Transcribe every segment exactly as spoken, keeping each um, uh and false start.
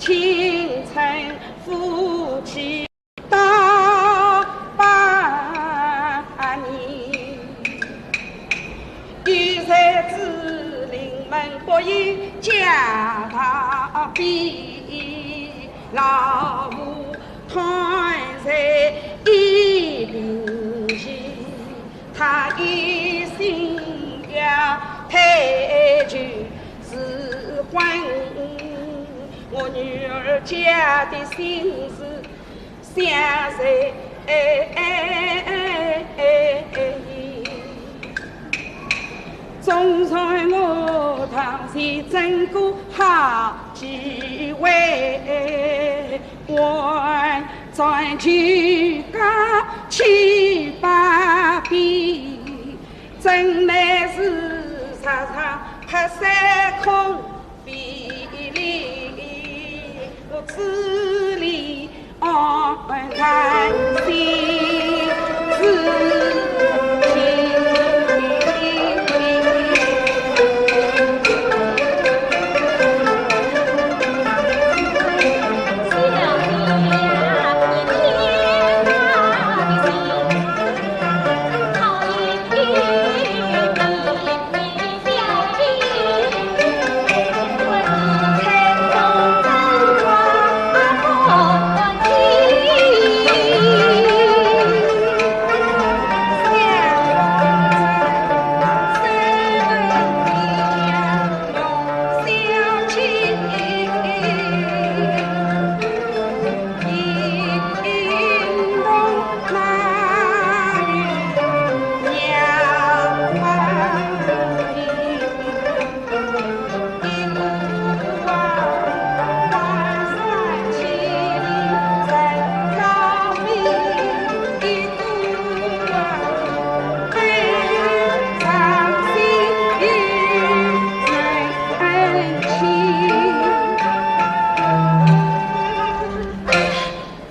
青春夫妻到百年，有才子临门不应家道边，老母 团在一并去，他一心要退休是婚。我女儿家的心事，想谁？总算我当时争个好机会， 我转去高去把比，真乃是常常拍三空比例，我知你安谈心事情。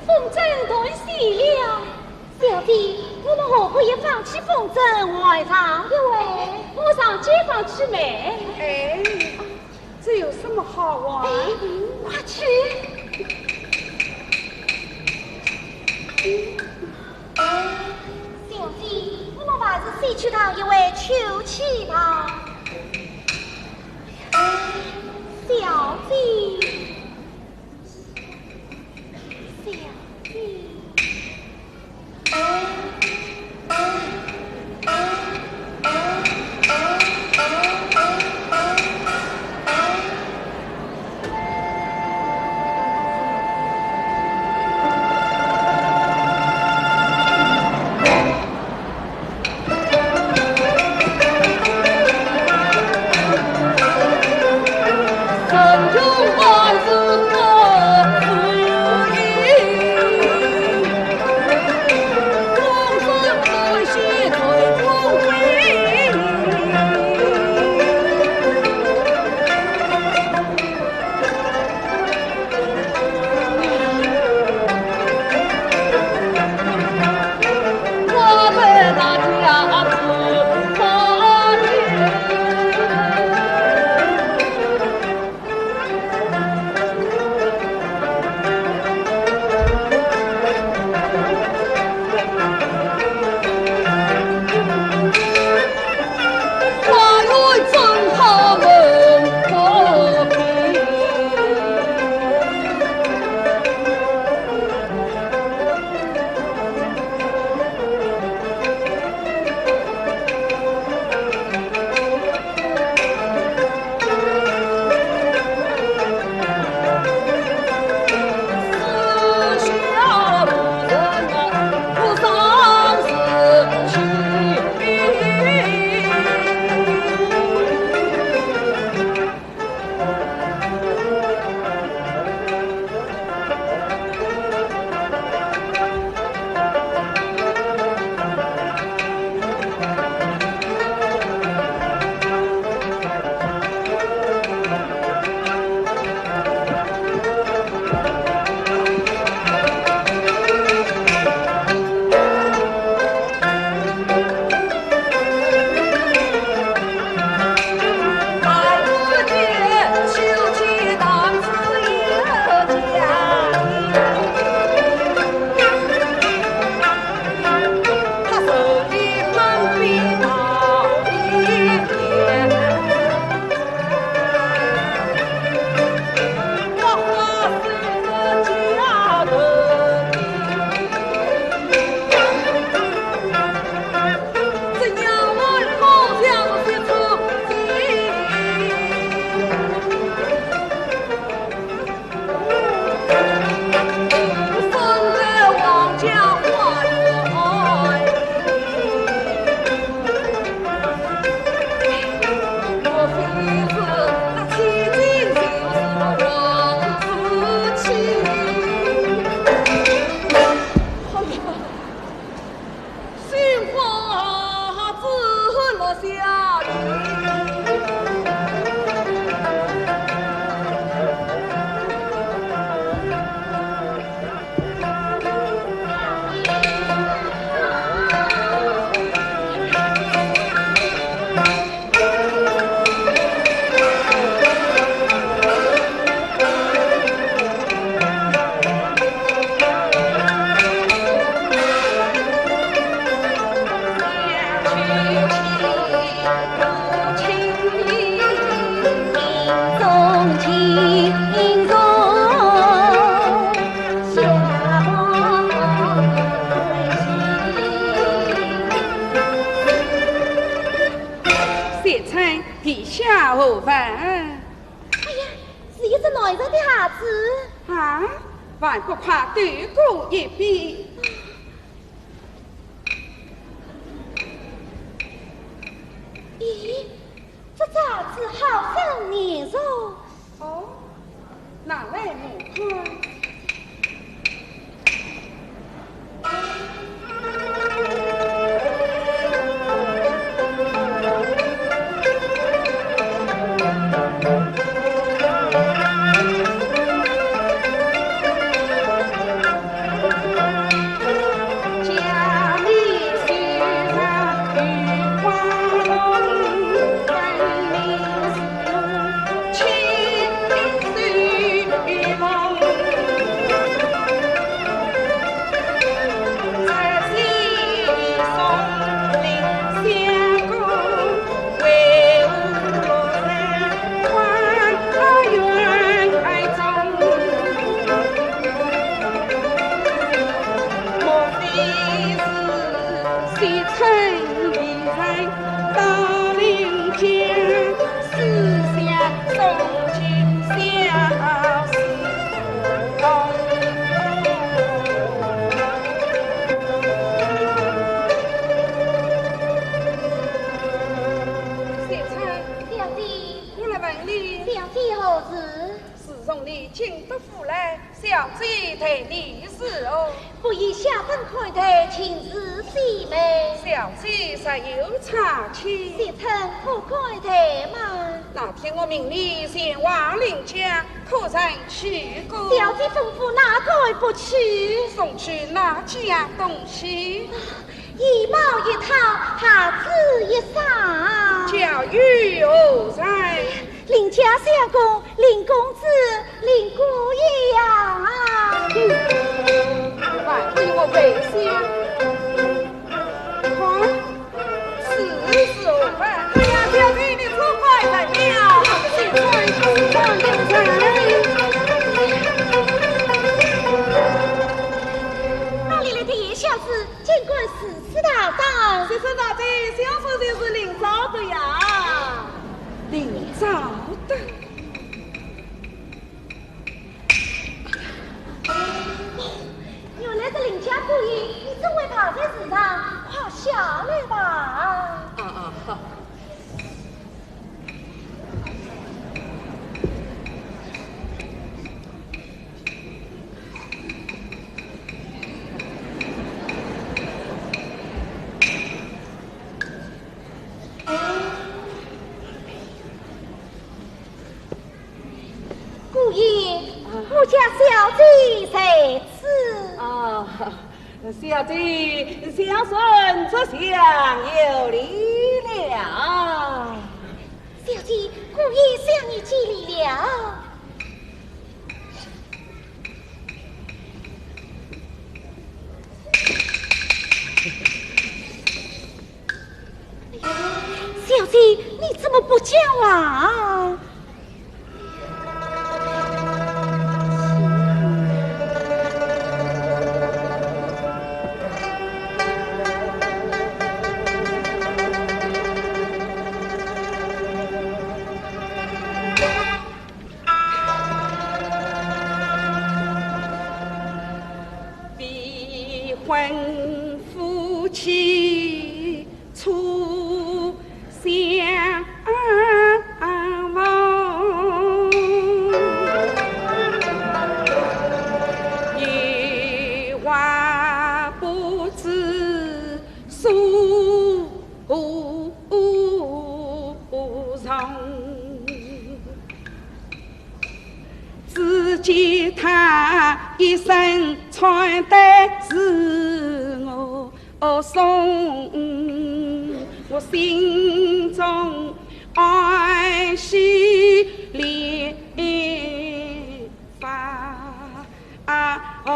风筝断线了。小姐，我们何不也放起风筝，换上一位？我上街坊去买。哎，这有什么好玩？哎，快去。小姐，我们还是先去讨一位求妻吧。小姐。 小姐。啊，还不快躲过一边？咦，这架子好生眼熟。哦，拿来我看。 小姐。我来问你。小姐何事？自从你进得府来，小姐待你如何？不以下等看待，尽是细微。小姐若有差池？小生可敢怠慢？那天我命你前往林家，可曾去过？小姐吩咐，哪敢不去？送去哪几样东西？ 衣帽一套，鞋子一双。脚与何人？林家相公，林公子，林姑爷呀。嗯，还不与我跪下？看，此事何办？哎呀，小姐，你错怪人了。谁怪谁？哪里来的野小子，竟敢私 私大胆！小生大胆，小生就是林昭德呀。林昭德？哦，原来是林家姑爷，你怎会跑在树上？快下来吧！啊啊，好。 姑爷，我家小姐在此。啊，小姐，小生这厢有礼了。小姐，姑爷向你见礼了。 小姐，你怎么不讲话？ 未婚夫妻初相逢，有话不知 诉衷。只见他一身穿戴是我送，我心中欢喜连发。 啊，红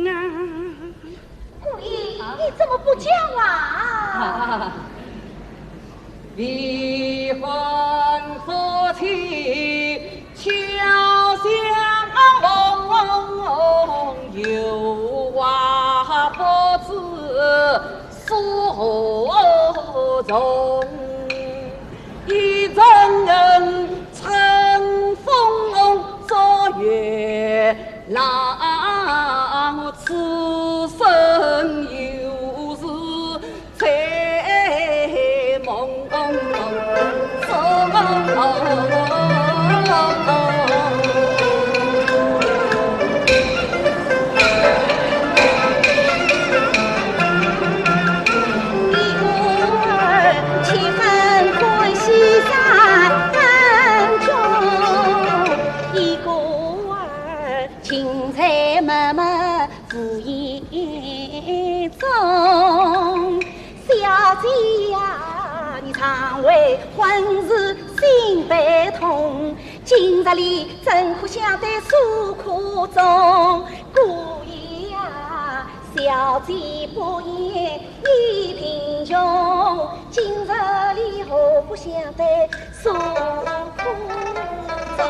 啊。姑爷，你怎么不讲话？啊，未婚夫妻巧相逢，有话不知诉衷。一阵阵春风让我此生有时在梦中。一个儿千分欢喜山中，一个儿情在脉脉无言中。小姐呀，你常为婚事心悲痛，今日里怎可相对诉苦衷？姑爷呀，小姐不言你贫穷，今日里何不相对诉苦衷？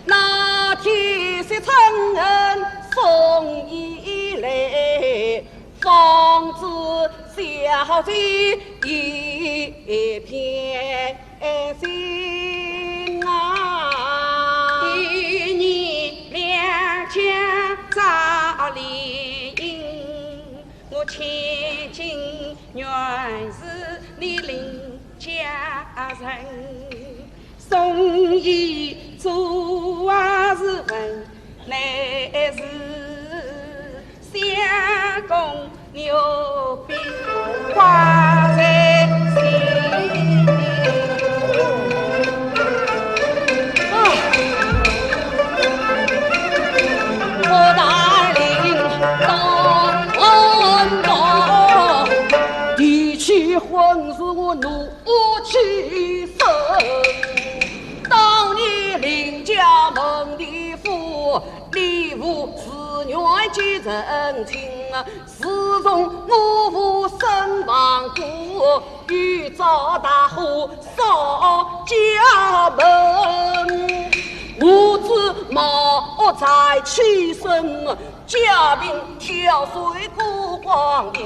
那天雪春送雨来，方知小姐一片心啊。一年两江照理应，我千金原是你林家人。 送一枝花是问乃是相公牛鞭挂在心。啊，我带领到文保，提起婚事我怒 我起身，当年林家门第府，李府自愿继承亲。自从我父身亡故，又遭大火烧家门，我只冒在起身， 家贫跳水过光阴，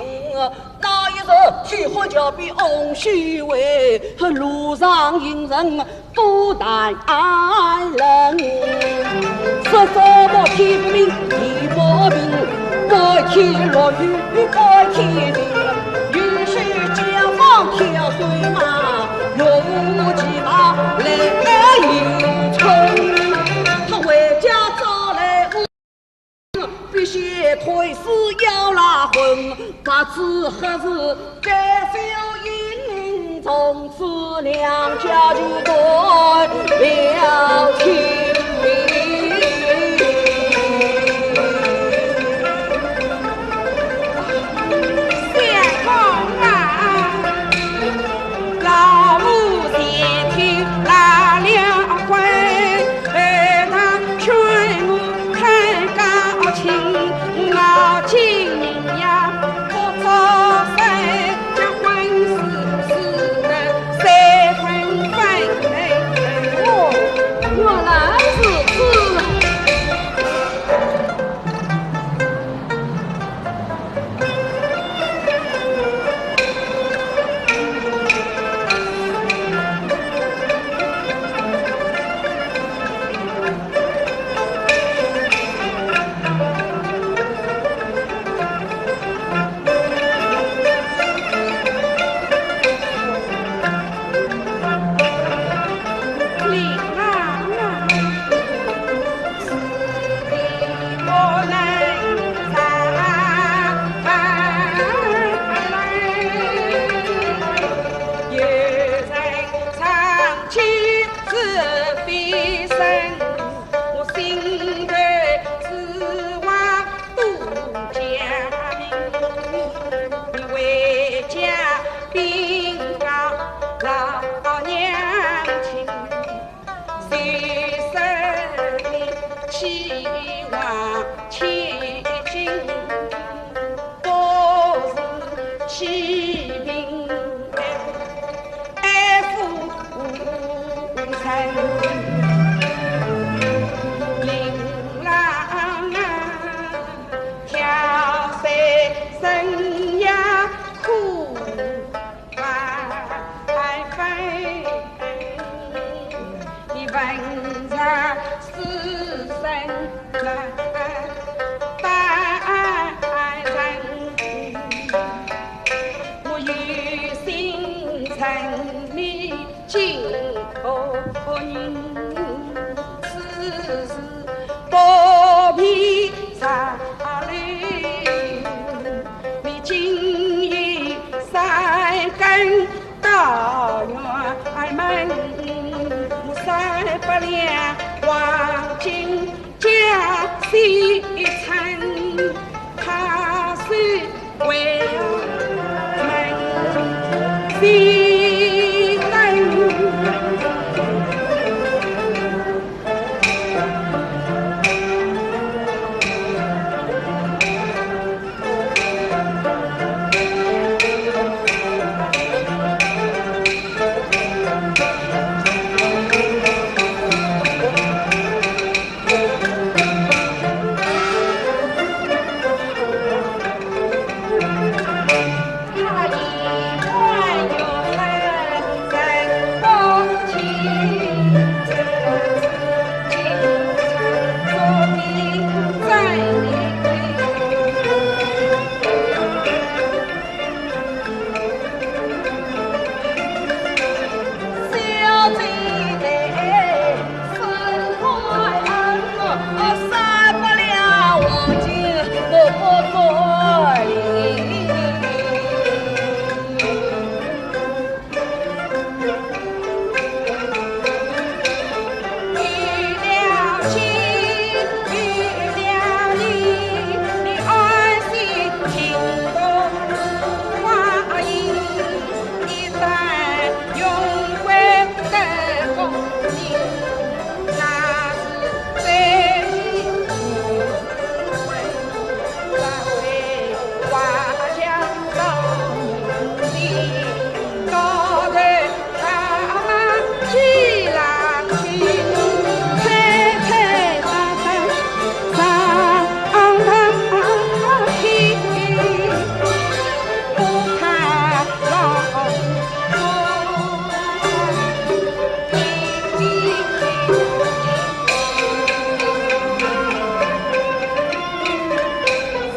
那一日天昏桥边翁婿回，路上行人多谈论。说什么天不明地不明，半天落雨半天晴，雨水浇放跳水嘛，落起嘛来又冲。他回家找来 必先推辞要拉婚，不知何时该小英从此两家就断了亲。相公啊，老母前天拉了婚， 劝我看高亲，我今日呀不作声，结婚是事成，三婚三配。哦，原来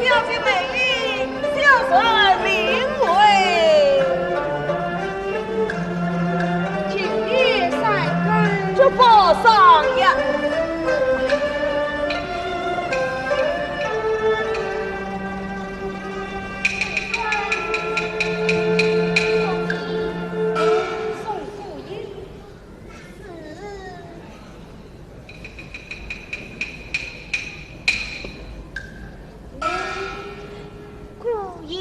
小姐美丽，小人领回。请你三更就报上呀。送姑爷。 姑爷。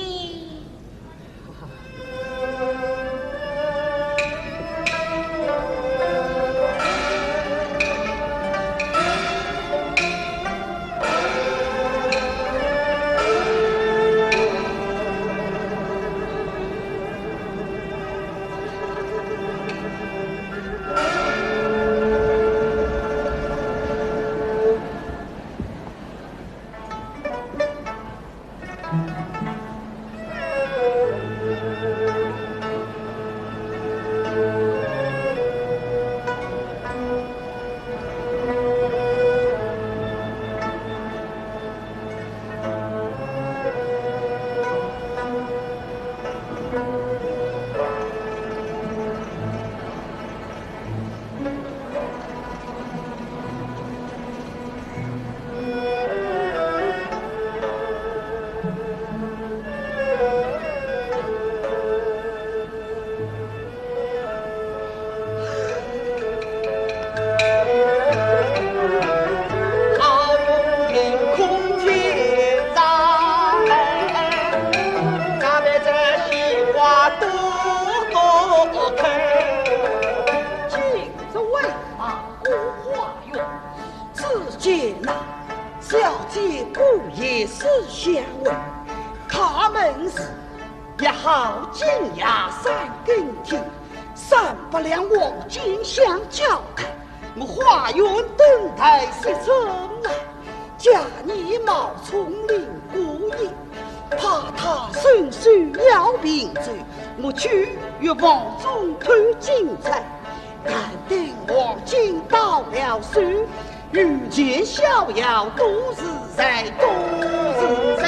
只见那小姐姑爷是香味，开门时也好静夜三更天，三百两黄金相交代，我花园登台谢春啊，假你冒充林姑爷，怕他伸手要平罪，我去与房中偷金钗，但等黄金到了手， 御前逍遥多自在，多自在。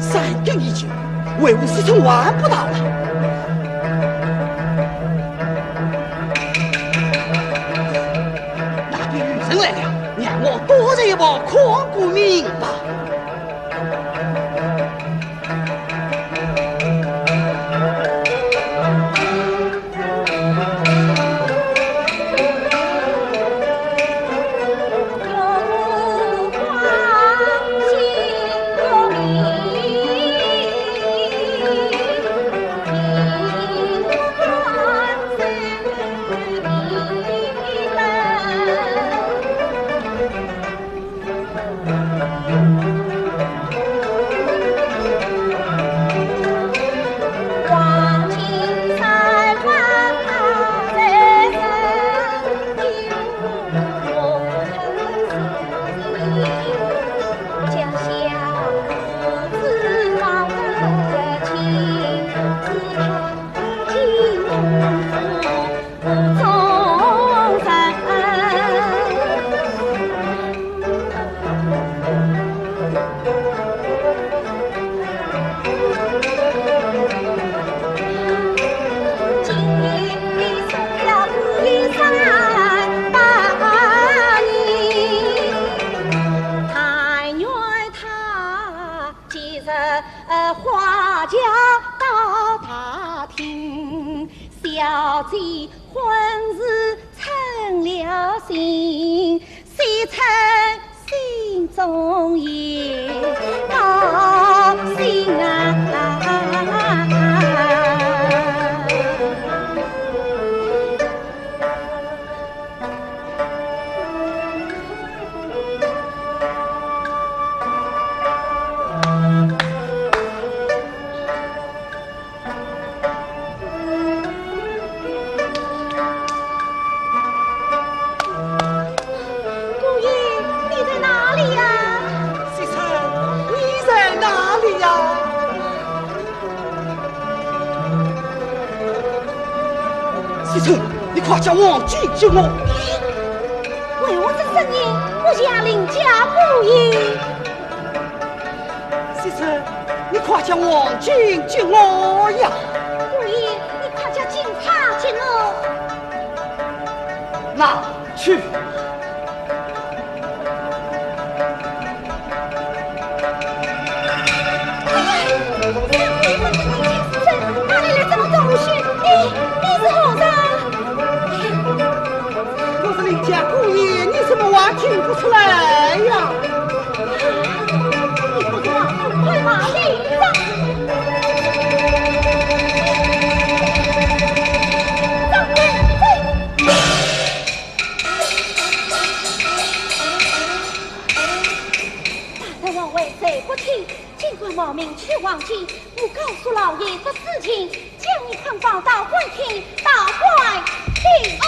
三更已久，为何世春还不到来？那边有人来了，让我躲在一旁看个明白。姑爷，你在哪里呀？惜春，你在哪里呀？ 惜春，你快将黄金给我！为何这声音不像林家姑爷？惜春，你快将黄金给我呀！姑爷，你快将金钗给我。拿去。 哪里来这么多东西？你，你是何人？我是林家姑爷，你怎么还听不出来呀？你不知道，快马上。走，走。 大人皇位谁不听？尽管冒名取黄金，不告诉老爷的事情，将你捆绑到官厅，到官厅。哎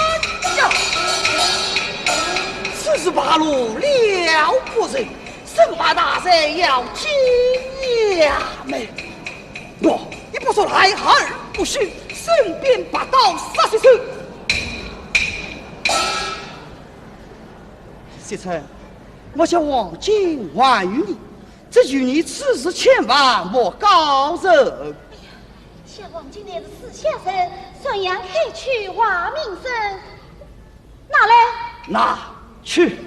呀，此事败露了不成，生怕大人要进衙门。我一不说来而不是，身边拔刀杀死手。 惜春，我将黄金还于你，只求你此事千万莫告人。哎呀，小王今年是四下人，传扬开去坏名声。拿来。拿去。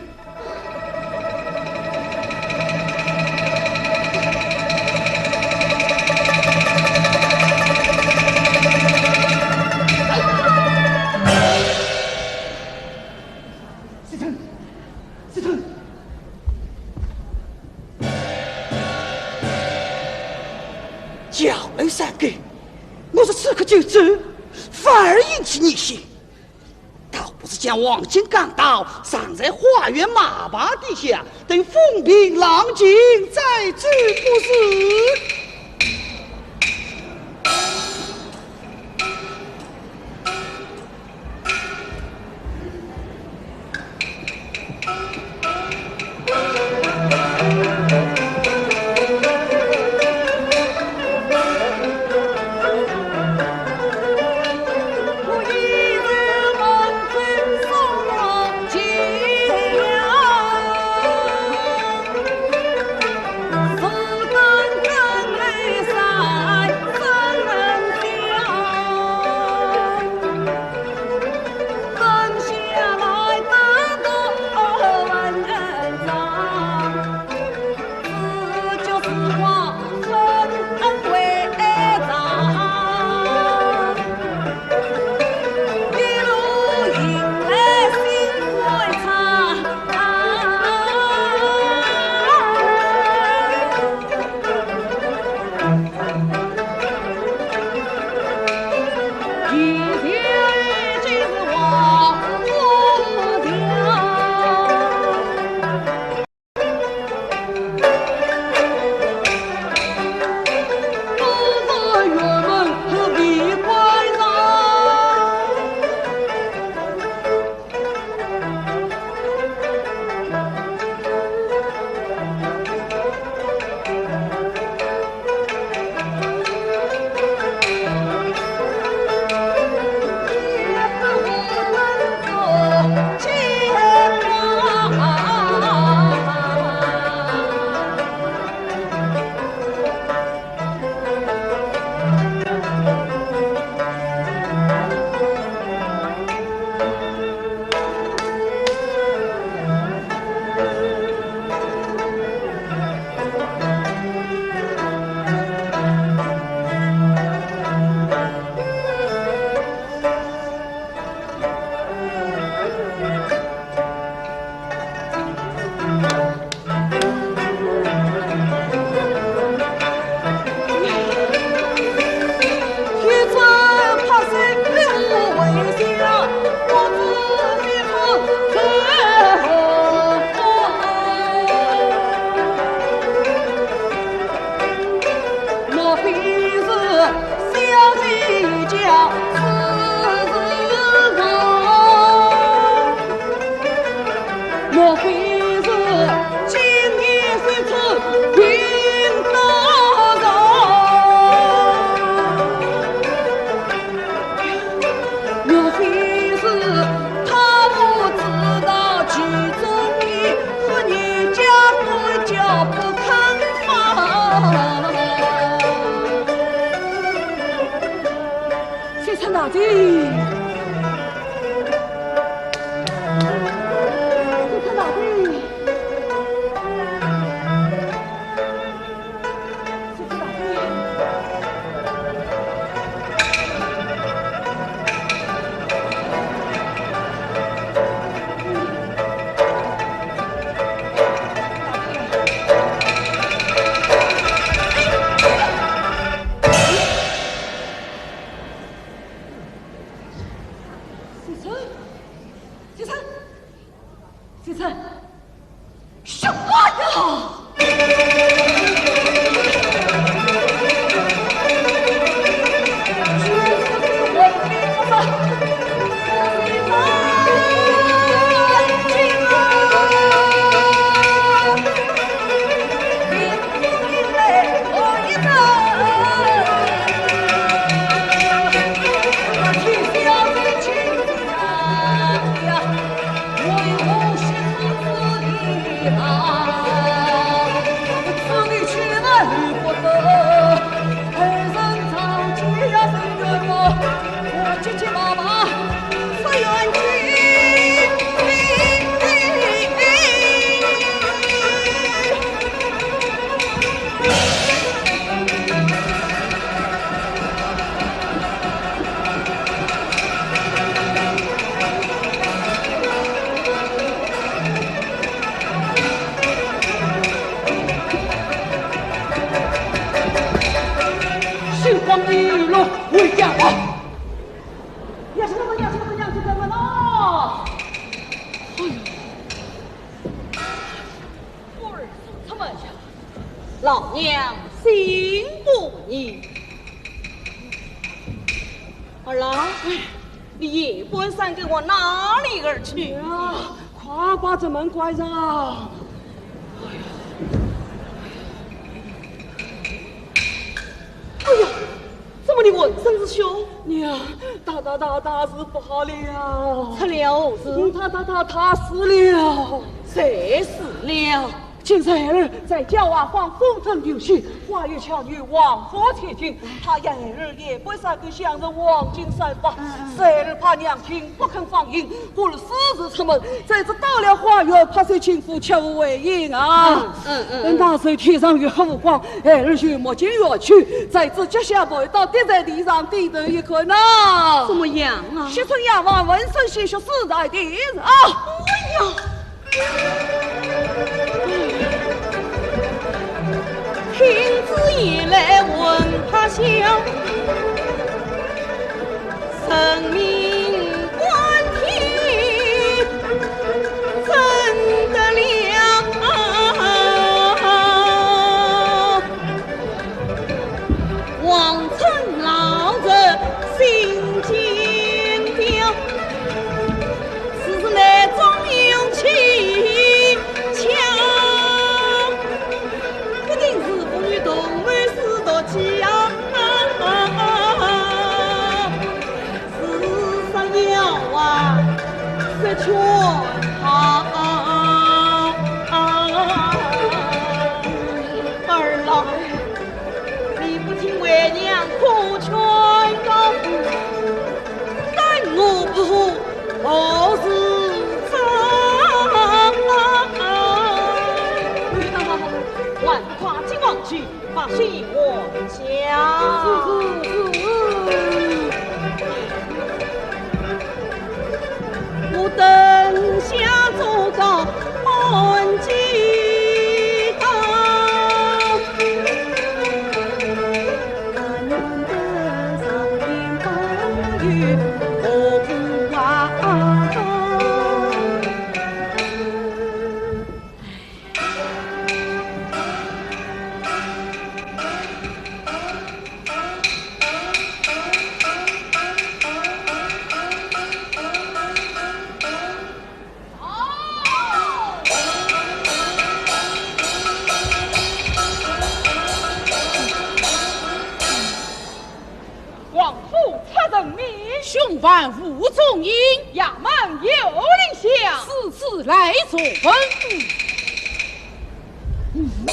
惜春，惜春。叫了三更，我说此刻就走，反而引起疑心。倒不是将黄金钢刀藏在花园马棚底下，等风平浪静再走不迟。出门去，老娘心不宁。二郎，你夜半三更往哪里而去？啊，快把这门关上！哎呀，怎么你浑身是血？娘，大大大大事不好了！出了何事？嗯，他他他他死了！谁死了？ 今日儿在郊外放风筝游戏，花月巧女王府千金，她言儿夜半三更想着黄金散发，嗯嗯。日儿怕娘亲不肯放行，故而私自出门，谁知到了花园，怕受亲夫，却无回音啊。嗯嗯嗯。那时天上月黑无光，儿儿就没进园去，谁知脚下没到，跌在地上，低头一看呐，怎么样啊？惜春雅房，浑身鲜血，死在地上。哎呀！ 听仔夜来魂怕晓，人命关天，怎得了？王村老贼心尖刁， 此事乃装有蹊跷，一定是父女同谋私夺其药啊！自杀妖啊，十全好。二郎，你不听为娘苦劝告， 待我不何时哉？还不快进房去，把戏还家。我等下做个满街道。 王府出人命，凶犯无踪影，衙门有令下，此次来查问。嗯啊，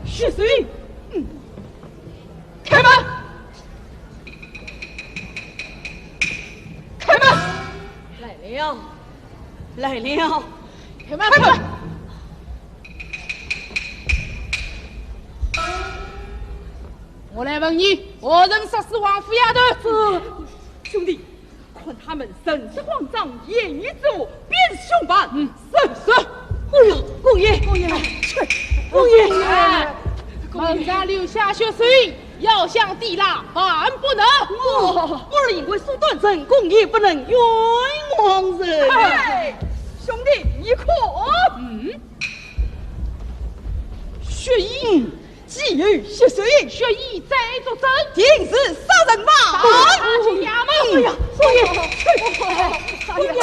是谁？嗯，开门！开门！来了，来了！开门！开门！我来问你，何人杀死王府丫头？这，兄弟，看他们神色慌张，言语之无，便是凶犯。嗯，是，是。哎呀，姑爷，姑爷，去，姑爷。哎，门上留下血水，要想抵赖，万不能。我，我儿因为手段成功，也不能冤枉人。哎，兄弟，你看。嗯。血印，既有血水，血印再作证，定是杀人犯。打去衙门。哎呀，姑爷，姑爷，走，姑爷。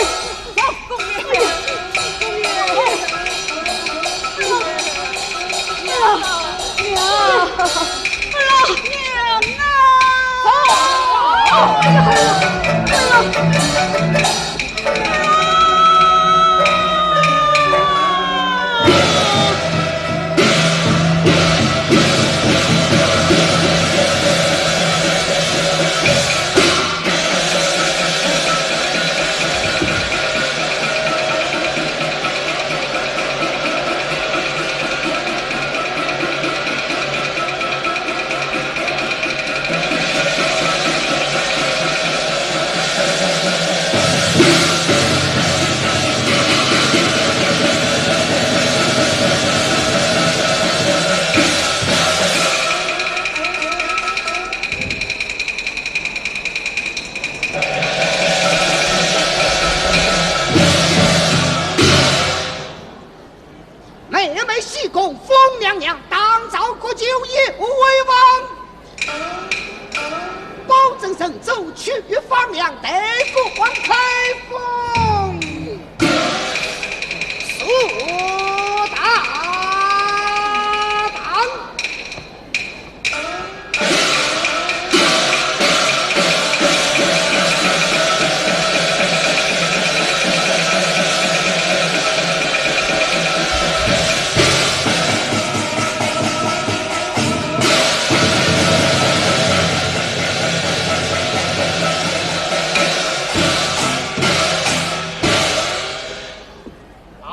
封娘娘，打造国舅爷为王，保证神州去放粮，代国王开封。苏大当。 来，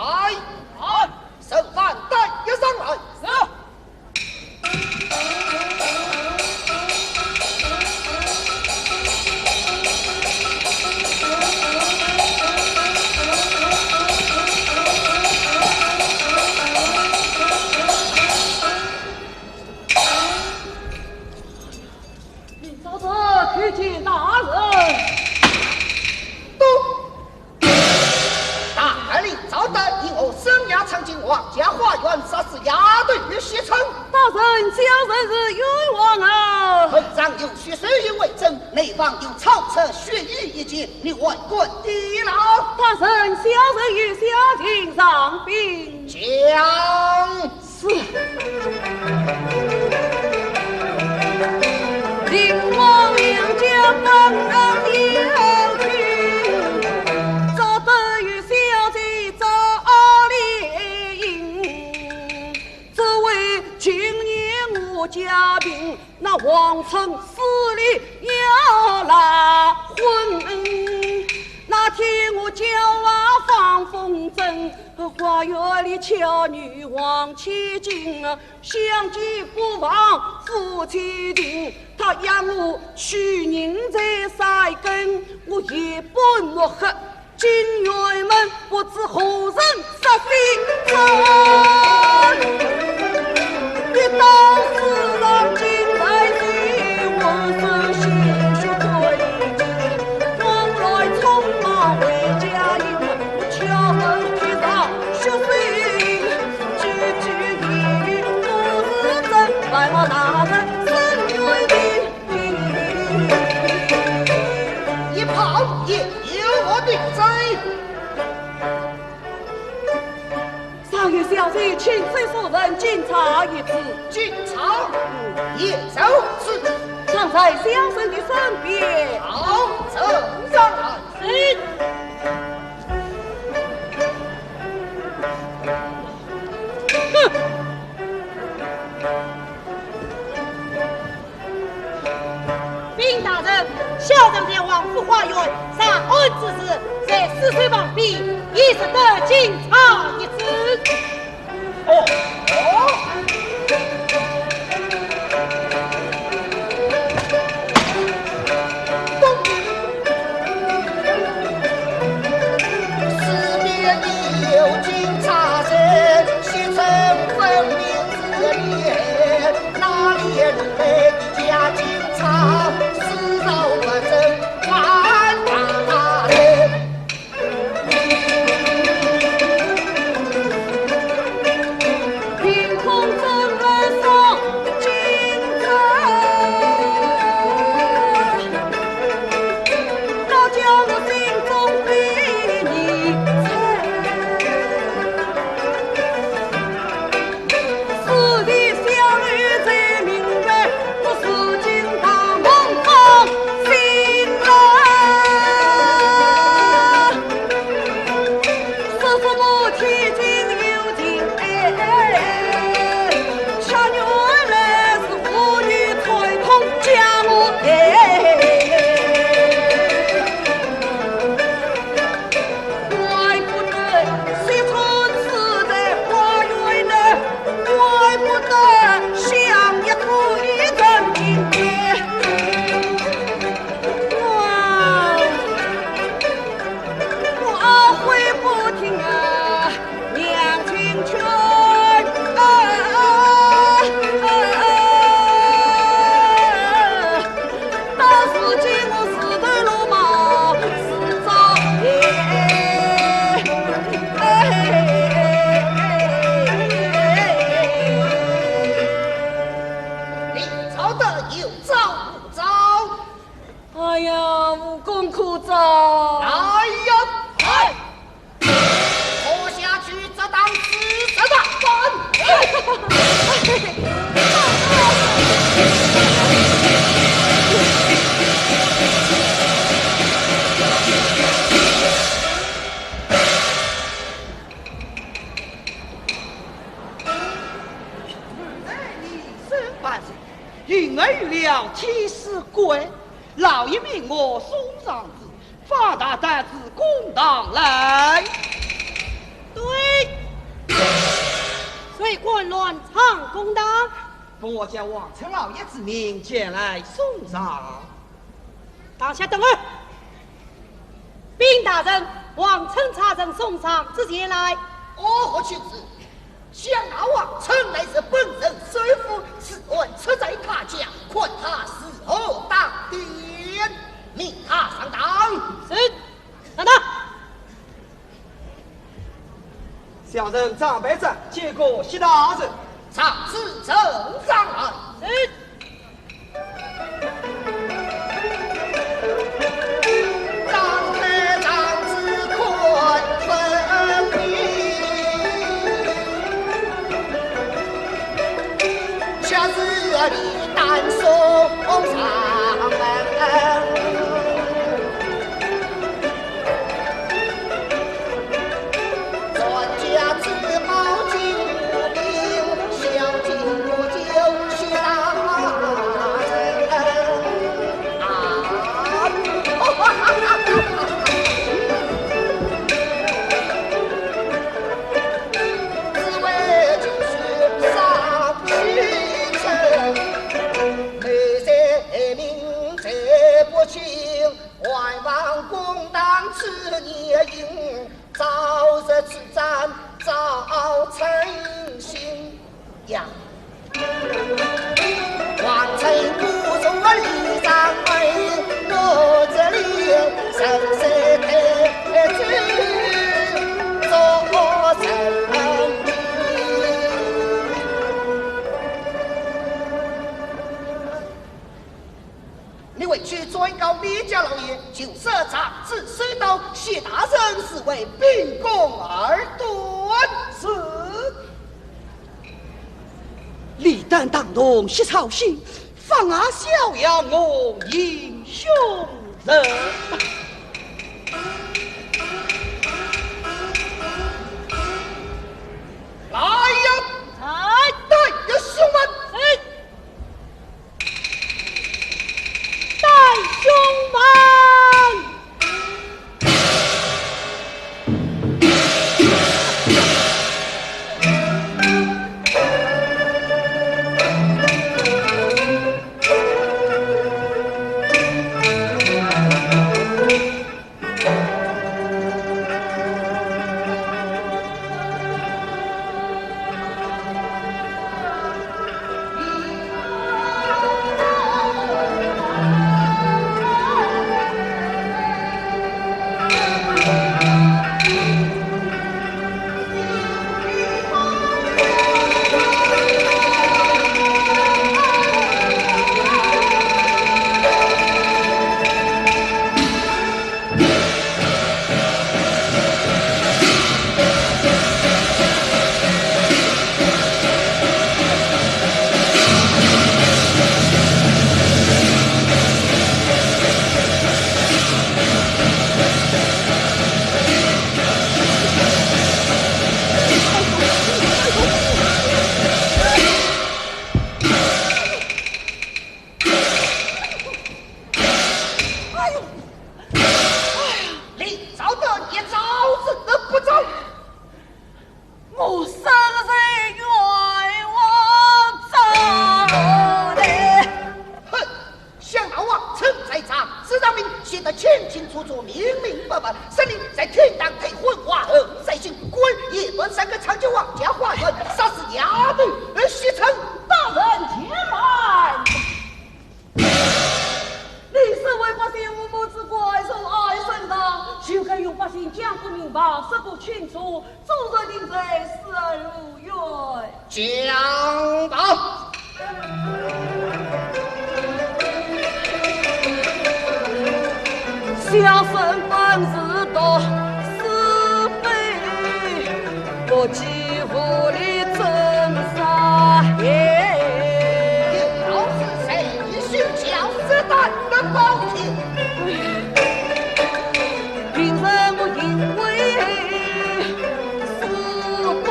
啊，手板带一上来。是。 明朝的叩见大人。都。大人明朝的，因我深夜闯进王家花园，杀死丫头与惜春。大人，小人是冤枉啊！门上有血手印为证，内房有草蛇血衣一件，你还敢抵赖？大人，小人有下情上禀。讲。 是。一旁也有我的罪。倘有小罪，请罪所问，经查一次。经查，也就是。常在小生的身边。好，呈上来。是。 禀大人，小生在王府花园查案之时，在尸首旁边，也是得经查一次。哦，哦。幸而有了天师关，老爷命我送上旨，方才带旨公堂来。对，谁敢乱闯公堂？封我叫王村老爷之命，前来送上。 堂下等候。禀大人，王村差人送上旨前来。哦，何其子，想那王村乃是本镇首富，此案出在他家，看他如何当殿，命他上堂。是，上堂。 小人张百丈，见过谢大人。上旨呈上来。是。张百丈只看分明，却是李旦送上门。 万望公堂之年，早日出斩早成亲呀。王村不从李丈门，我这里生死太子做人。 你回去转告你家老爷，就是状纸收到，谢大人是为秉公而断。是。李旦打动薛操心，放下襄阳我英雄人。来呀！来！带呀，兄们！是。 带兄们！哎呦，哎呀，李昭德，你招真的不招？我实在冤枉着嘞。哼，想那王村在状纸上面写得清清楚楚、明明白白，说明在厅堂退婚，花后再娶，官也不是个长久王家花园，杀死丫头，而许成大人前来。 你身为百姓父母之官，受爱甚大，就该与百姓讲个明白，说个清楚，做人定罪，死而无怨。讲吧。小生本是读书非， 不及无力挣扎耶。老子谁是教子弹的宝剑？凭什么因为是官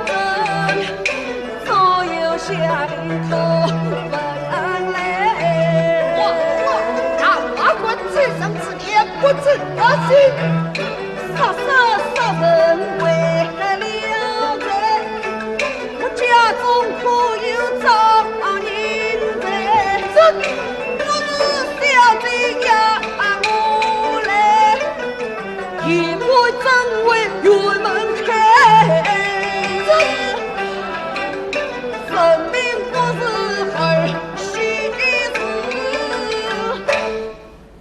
人，早有想头？不准他信。杀杀杀人为了财，我家中可有丈人在？这我是小姐呀，我来，一个真为辕门开。这人命不是儿戏的事。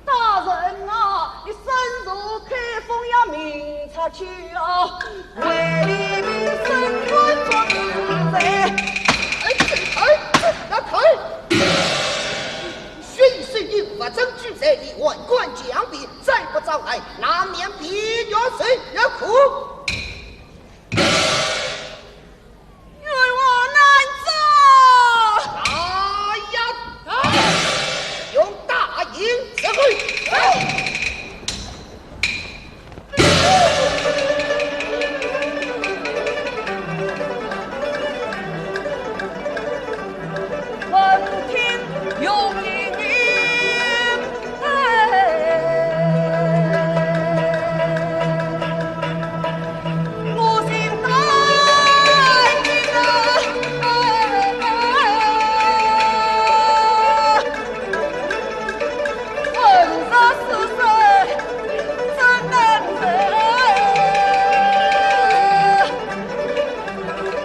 大人啊，你身受开封要命出去啊，为黎民伸冤做主哉。哎，哎，那看，巡视你物证俱在，你万官将兵，再不招来，难免必要受要苦。 冤枉难招。来呀！用大刑伺候。闻听用意。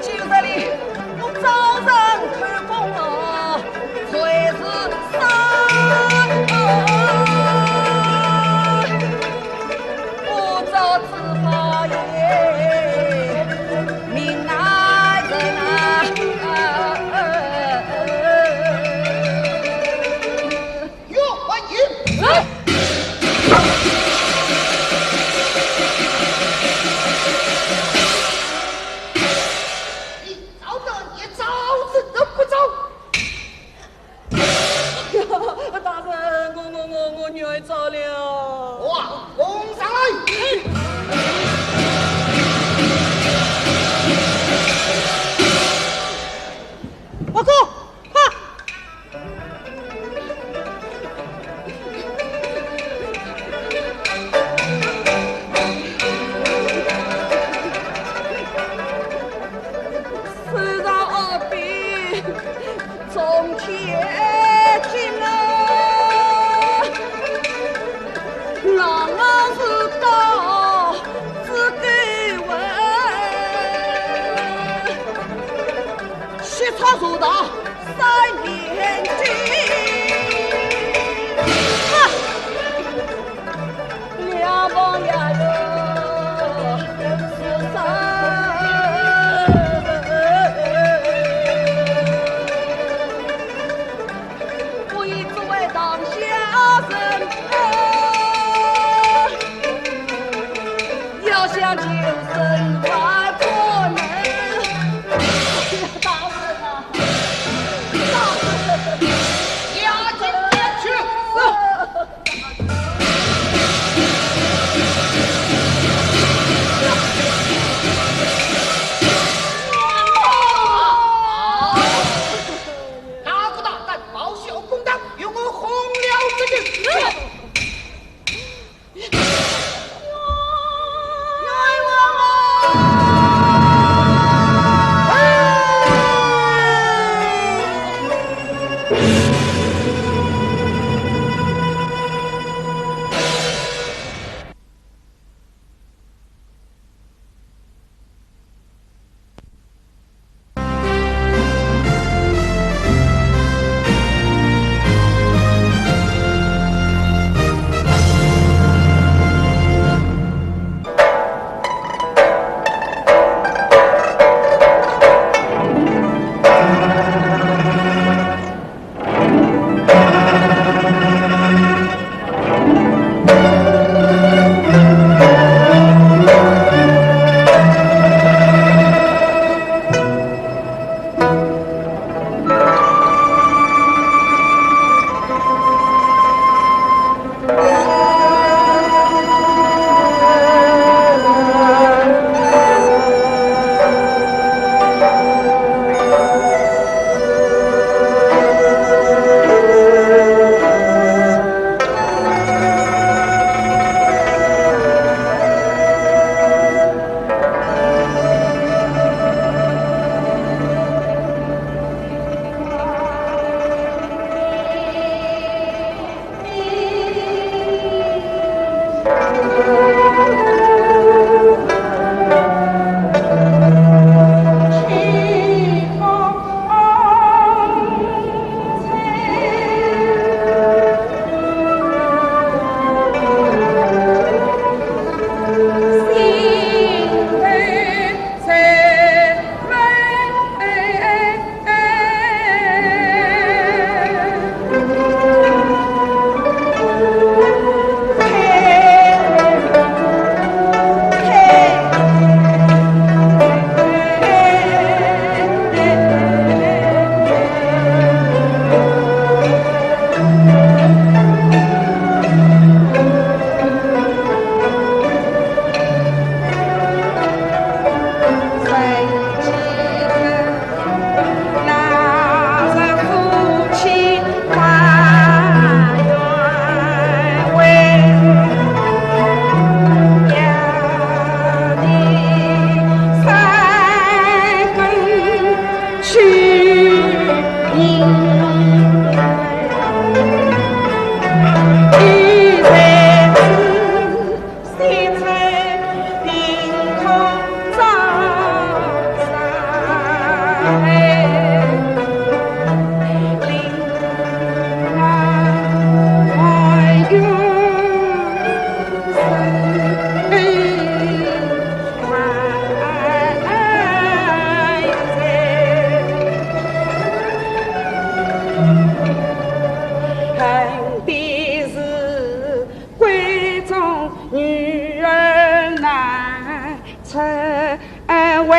今日里我招人口供啊，罪是杀啊，不招之法也，命难伸啊。 有回音。来。你招的，你招子都不招。大人，我我我我女儿招了。哇，供上来。报告，快！ 手上二柄冲天庭啊，狼狼是刀子给我。 西昌如打三年军。啊！两旁呀哟，是啥？我一直为当下人啊。 要想求生还不能。大人啊，大人，押进殿去。恨的是闺中女儿难成为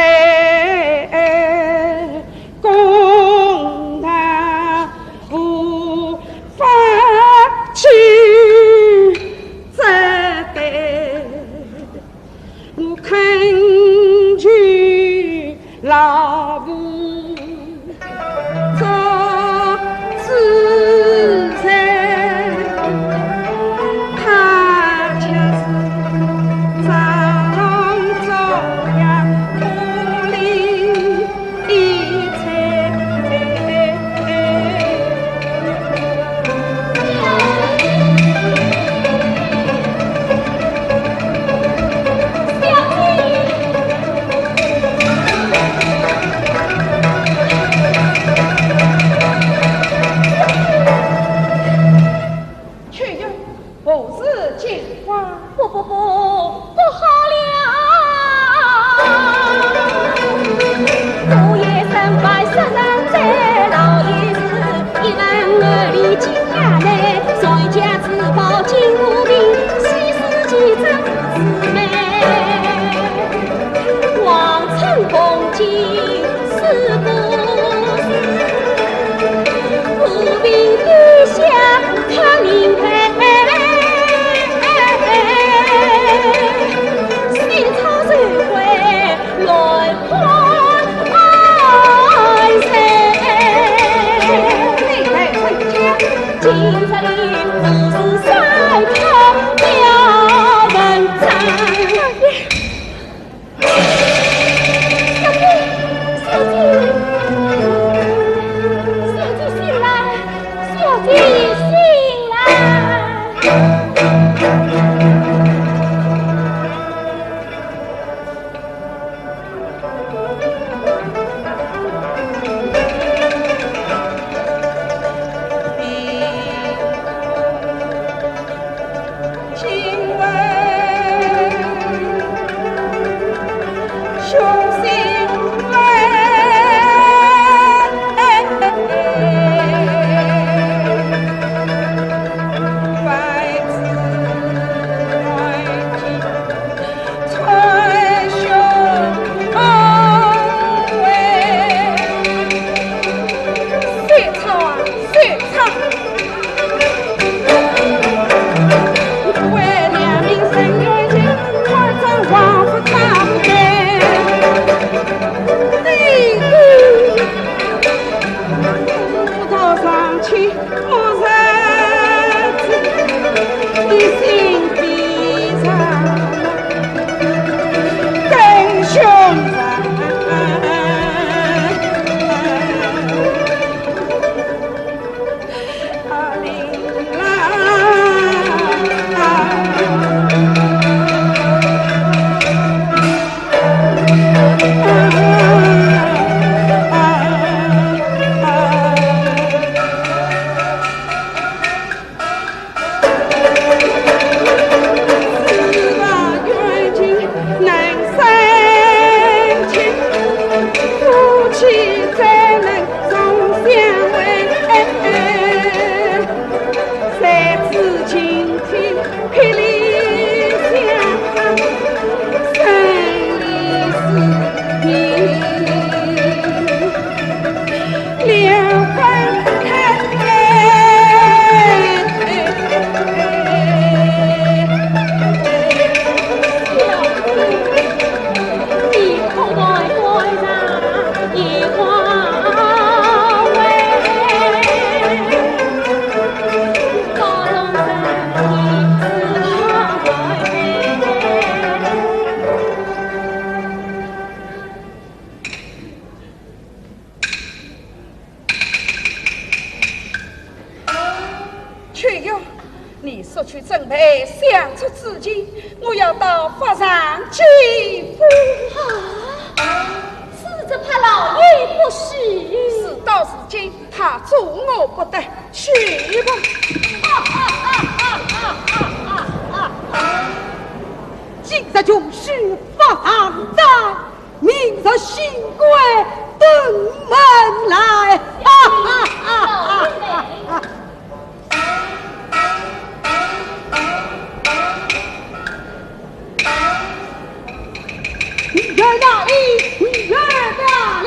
公道无法去责备。 我恳求老父做主人，他就是张仲牙，武林 去呀，不是金花。不，不，不，不好了！我也身败，身难在，老爷是一万二里金衙内，传家之宝金无名，稀世奇珍四妹，王称公斤。 是不是和平地下看明白？心潮水会乱欢爱谁？今日里不是三开秋月，你速去准备相出之期，我要到法场见夫。啊，此则怕老爷不许。事到如今，他阻我不得，去吧。今日穷举法场斩，明日新官登门来。哈哈哈哈哈！女儿哪里？女儿哪里？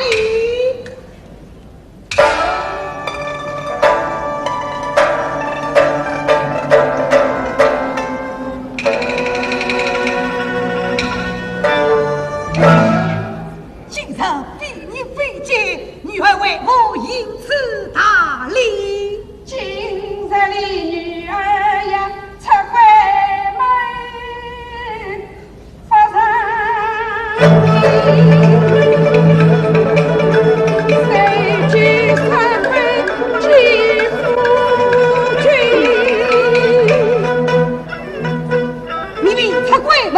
今日非你非姐，女儿为何行此大礼？今日你女儿要出闺门，法场，谁知三分知夫君。 你未出闺门，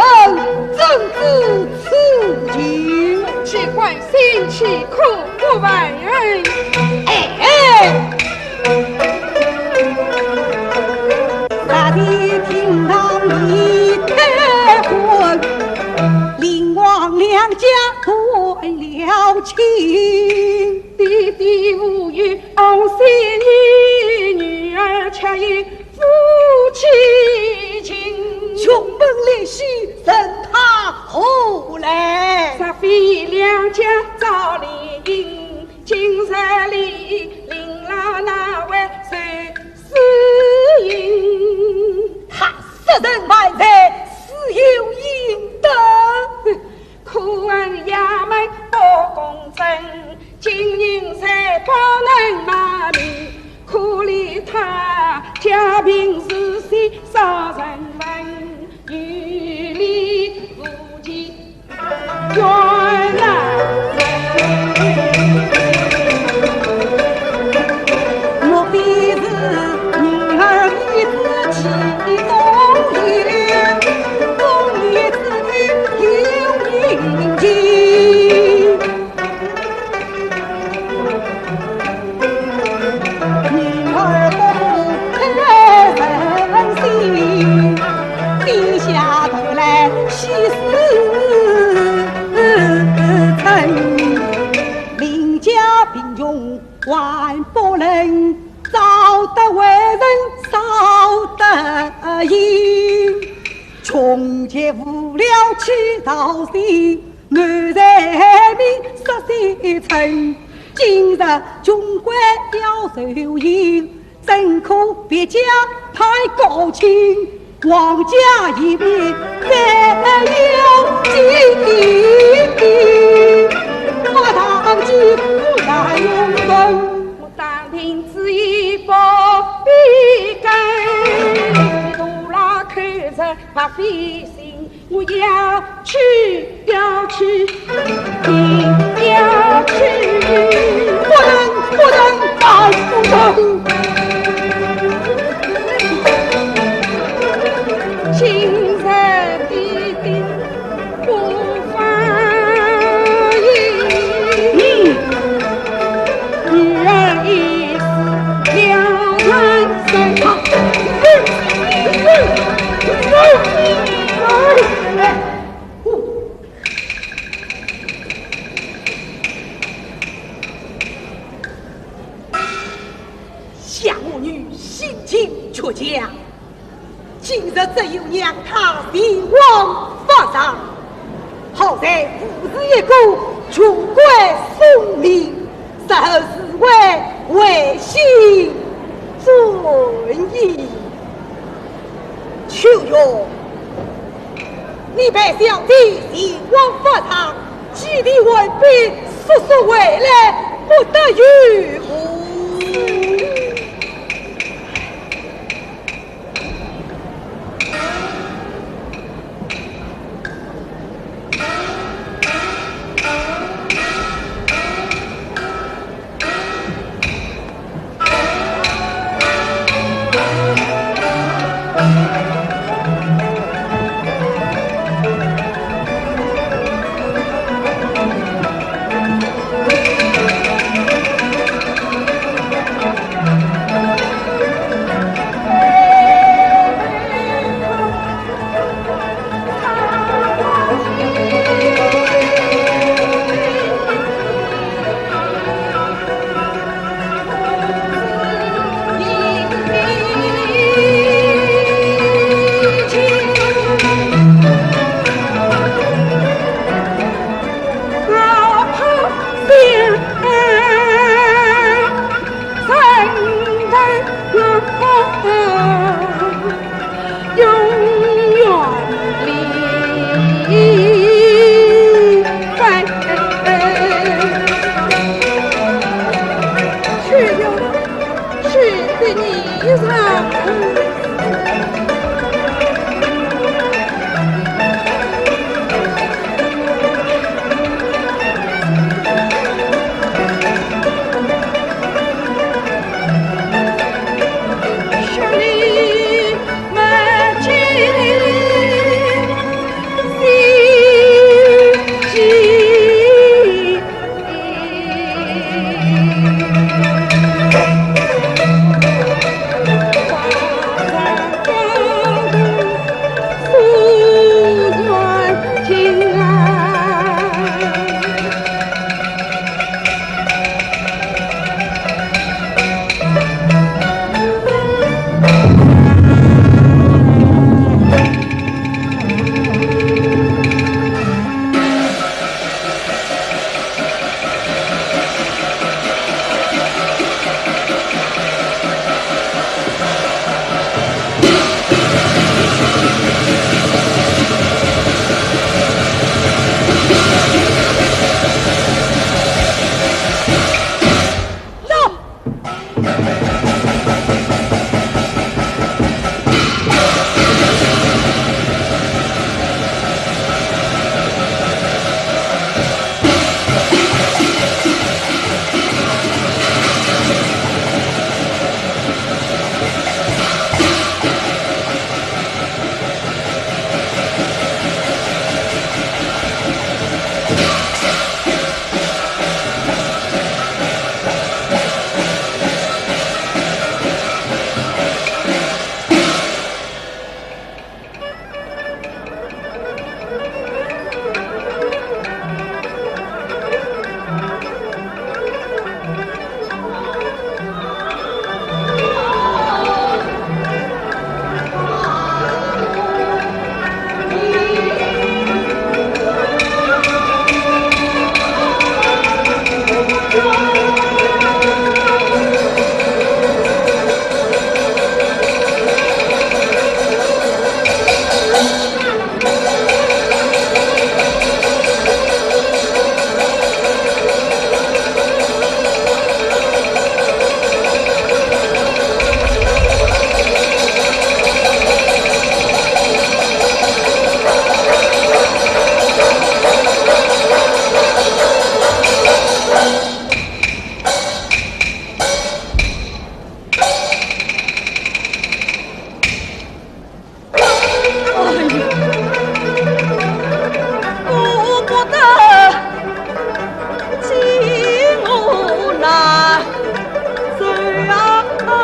怎知此情？只管先去，可不晚。哎，哎。大地厅堂已开婚，林王两家断了亲。爹爹无有，儿孙女，女儿却有 夫妻情。穷门烈婿，任他何来？若非两家早联姻，今日里林老哪位受死刑？他杀人犯罪，死有应得。 可恨衙门不公正，金银财宝能买命，可怜他家贫如洗少人家，有理无据，冤枉人。 莫非是女儿你自己中意，中意自己有人情？女儿不配人心，低下头来气死人。林家贫穷 万不能，招得贵人少得行。穷却无聊起道心，谋财害命杀先成。今日穷鬼要受刑，怎可别家太高清？ 王家一命再要紧，我当即不然用人。我当庭之意不必讲，大老口实白费心，我要去，要去，要去。不能，不能，再不能。 今日的定不放心，女儿一死了难生。想我女心情倔强， 今日只有让她前往法场，好在父子一个穷鬼送命，日后自会回心转意。秋月，你陪小姐前往法场，祭奠完毕，速速回来，不得有误。去的衣裳。哎呀，顾不得进我那愁啊！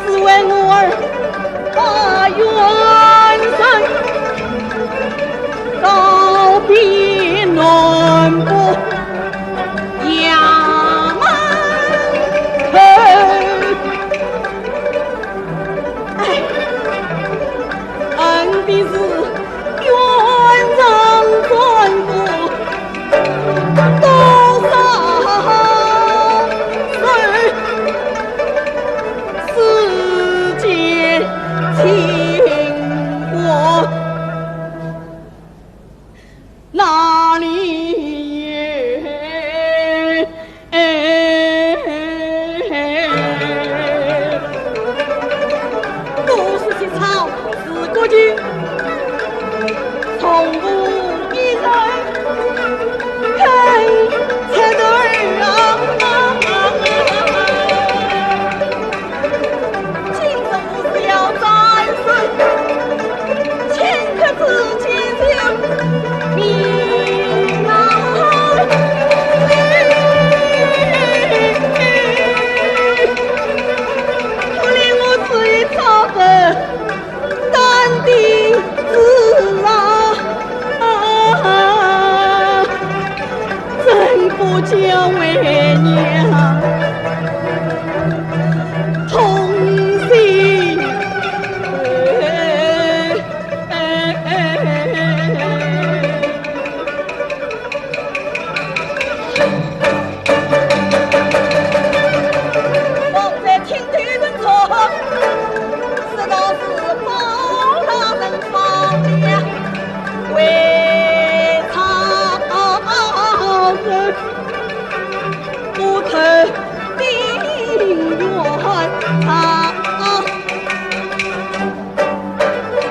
只为我儿把冤仇告别南部衙门头。哎，恨的是冤仇转不多少世，世间情话 哪里有？都是些草字国君，从无一人肯出头啊！ 今日我是要战胜，顷刻之间就命啊！可怜我只有草本 担的子啊，怎不教为娘痛心？方才听得人说，说道是包大人放了回朝。不投丁原草，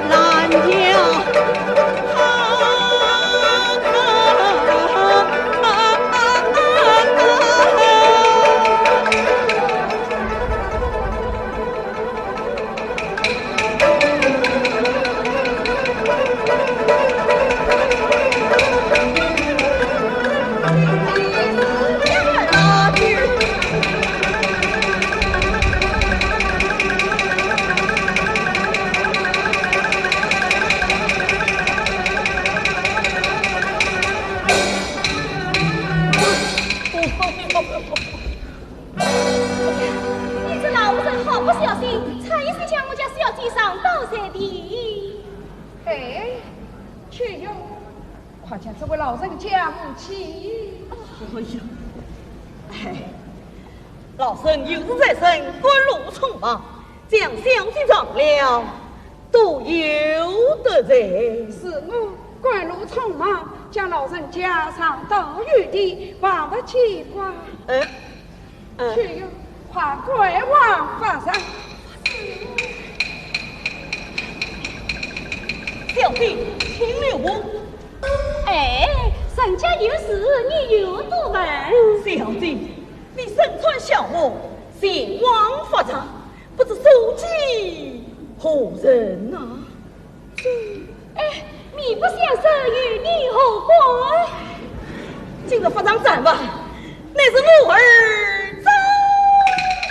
拦腰。你这老妇人好不小心，差一些将我家小姐撞倒在地。哎，秋月，快将这位老人家扶起。哎呀，哎，老身有事在身，赶路匆忙，将小姐撞了，多有得罪。是我赶路匆忙，将老人家撞倒于地，还不见怪。哎， 嗯。秋月，快归往法场。小姐，请留步。哎，人家有事，你又多问。小姐，你身穿孝服，前往法场，不知所见何人呐？ 哎，你不相识，与你何干？今日法场斩犯，乃是我儿张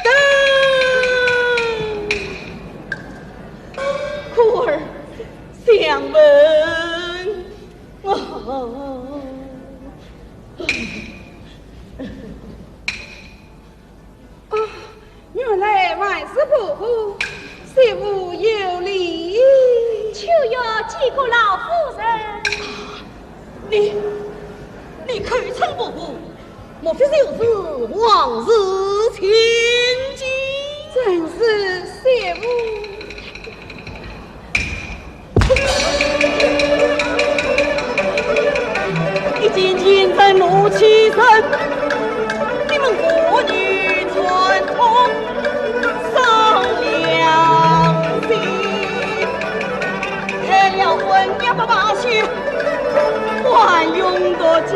登。故而相问。哦。 啊，原来还是伯父，小妇有礼。秋月见过老夫人。你，你口称伯父，莫非就是王氏千金？正是，小妇。 一见奸臣怒气盛，你们妇女串通伤良心，开了婚也不罢休，还用得着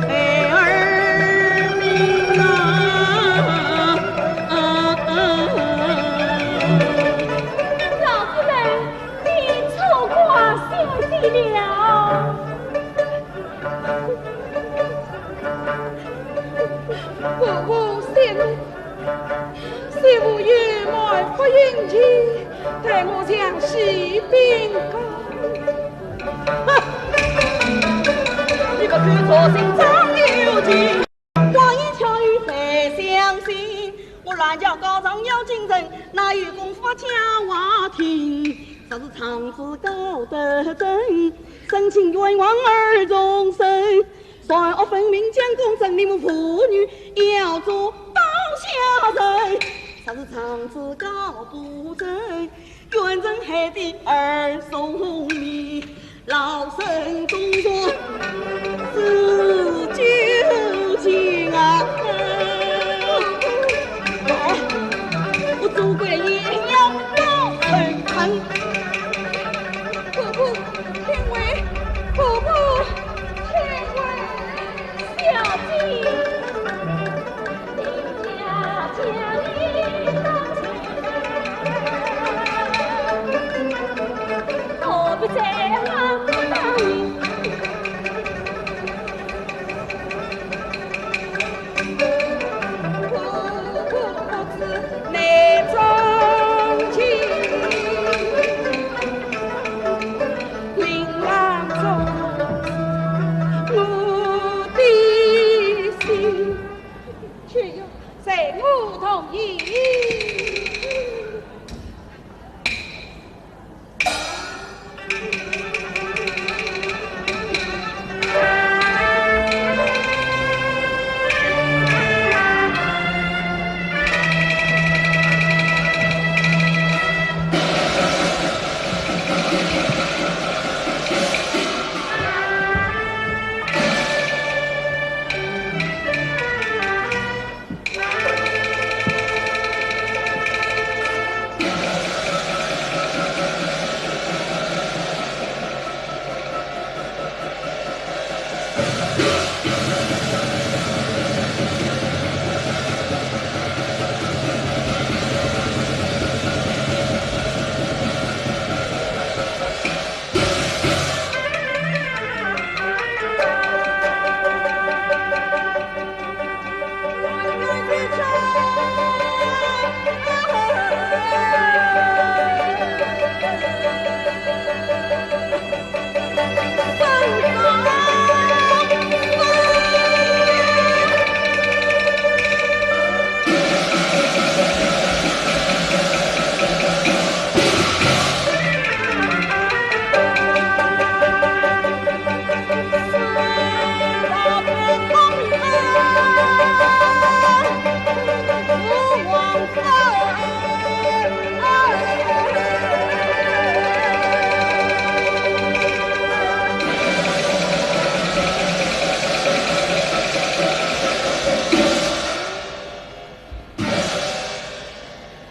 害儿命啊！啊啊！老夫人， 你错怪小姐了。伯父息怒，小妇有满腹殷勤，待我像喜饼干。你不知错心长有情。 花言巧语谁相信？我拦轿告状要紧审，哪有功夫讲话听？若是状子告得成，申请冤枉而终身，罪恶分明将功成，你们妇女要做刀下人。若是状子告不成， 冤沉海底二重泥，老身总算是九情啊！来，我做官也要老实看。伯父，请回，伯父，请回，小姐。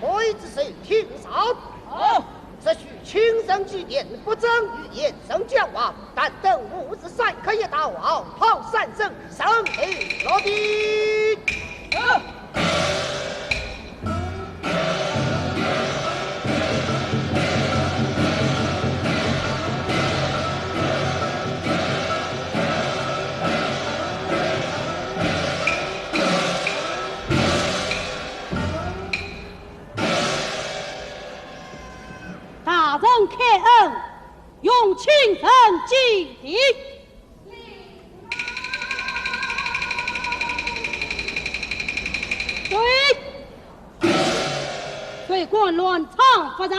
可以仔细听上。好。这许卿臣祭奠，不准与燕人交往，但等午时三刻一到，号炮三声，人头落地。好。大人开恩，容卿臣祭奠。对，谁敢乱闯法场？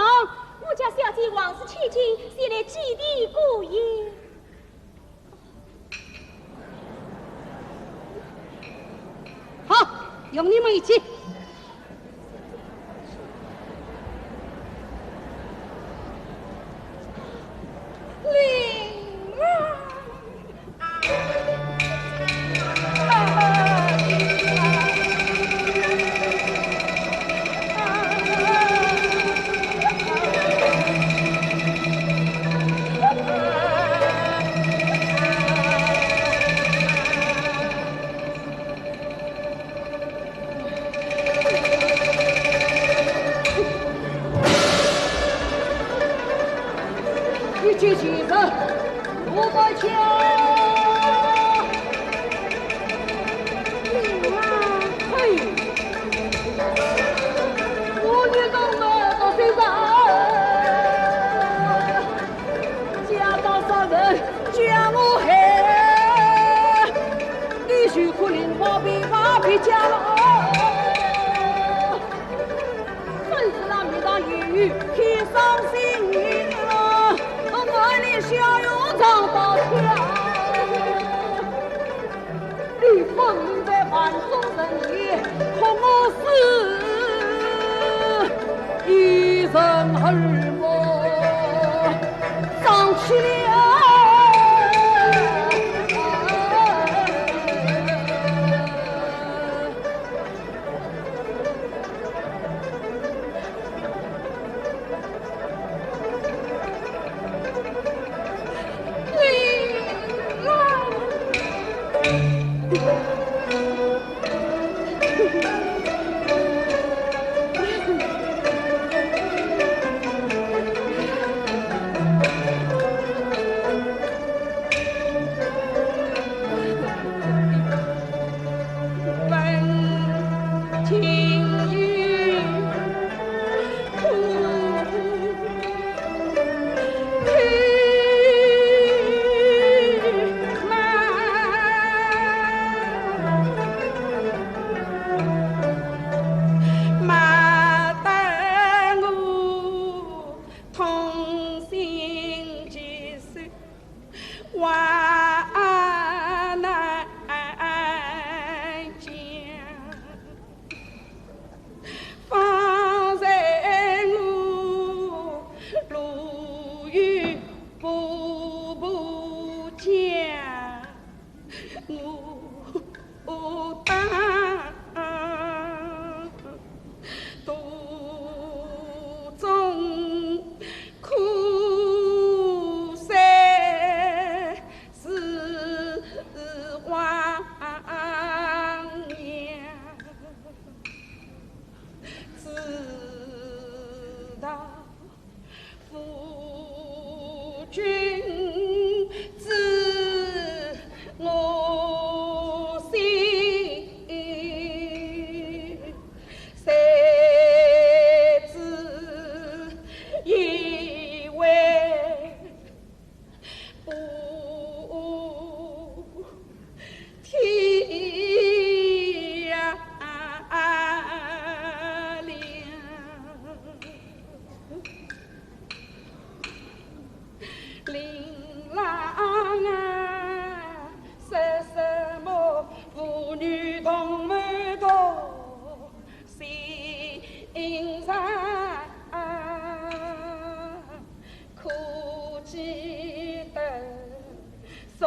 我家小姐王氏千金，前来祭奠姑爷。 好，容你们一起。一见先生，我们家。嘿，我与侬们到先生，家道杀人将我害，你就可怜我被我被家了。 真是那面上有天伤心啊，我眼泪笑容常常掉。你分明在万众人前哭我是一人耳目，伤气了。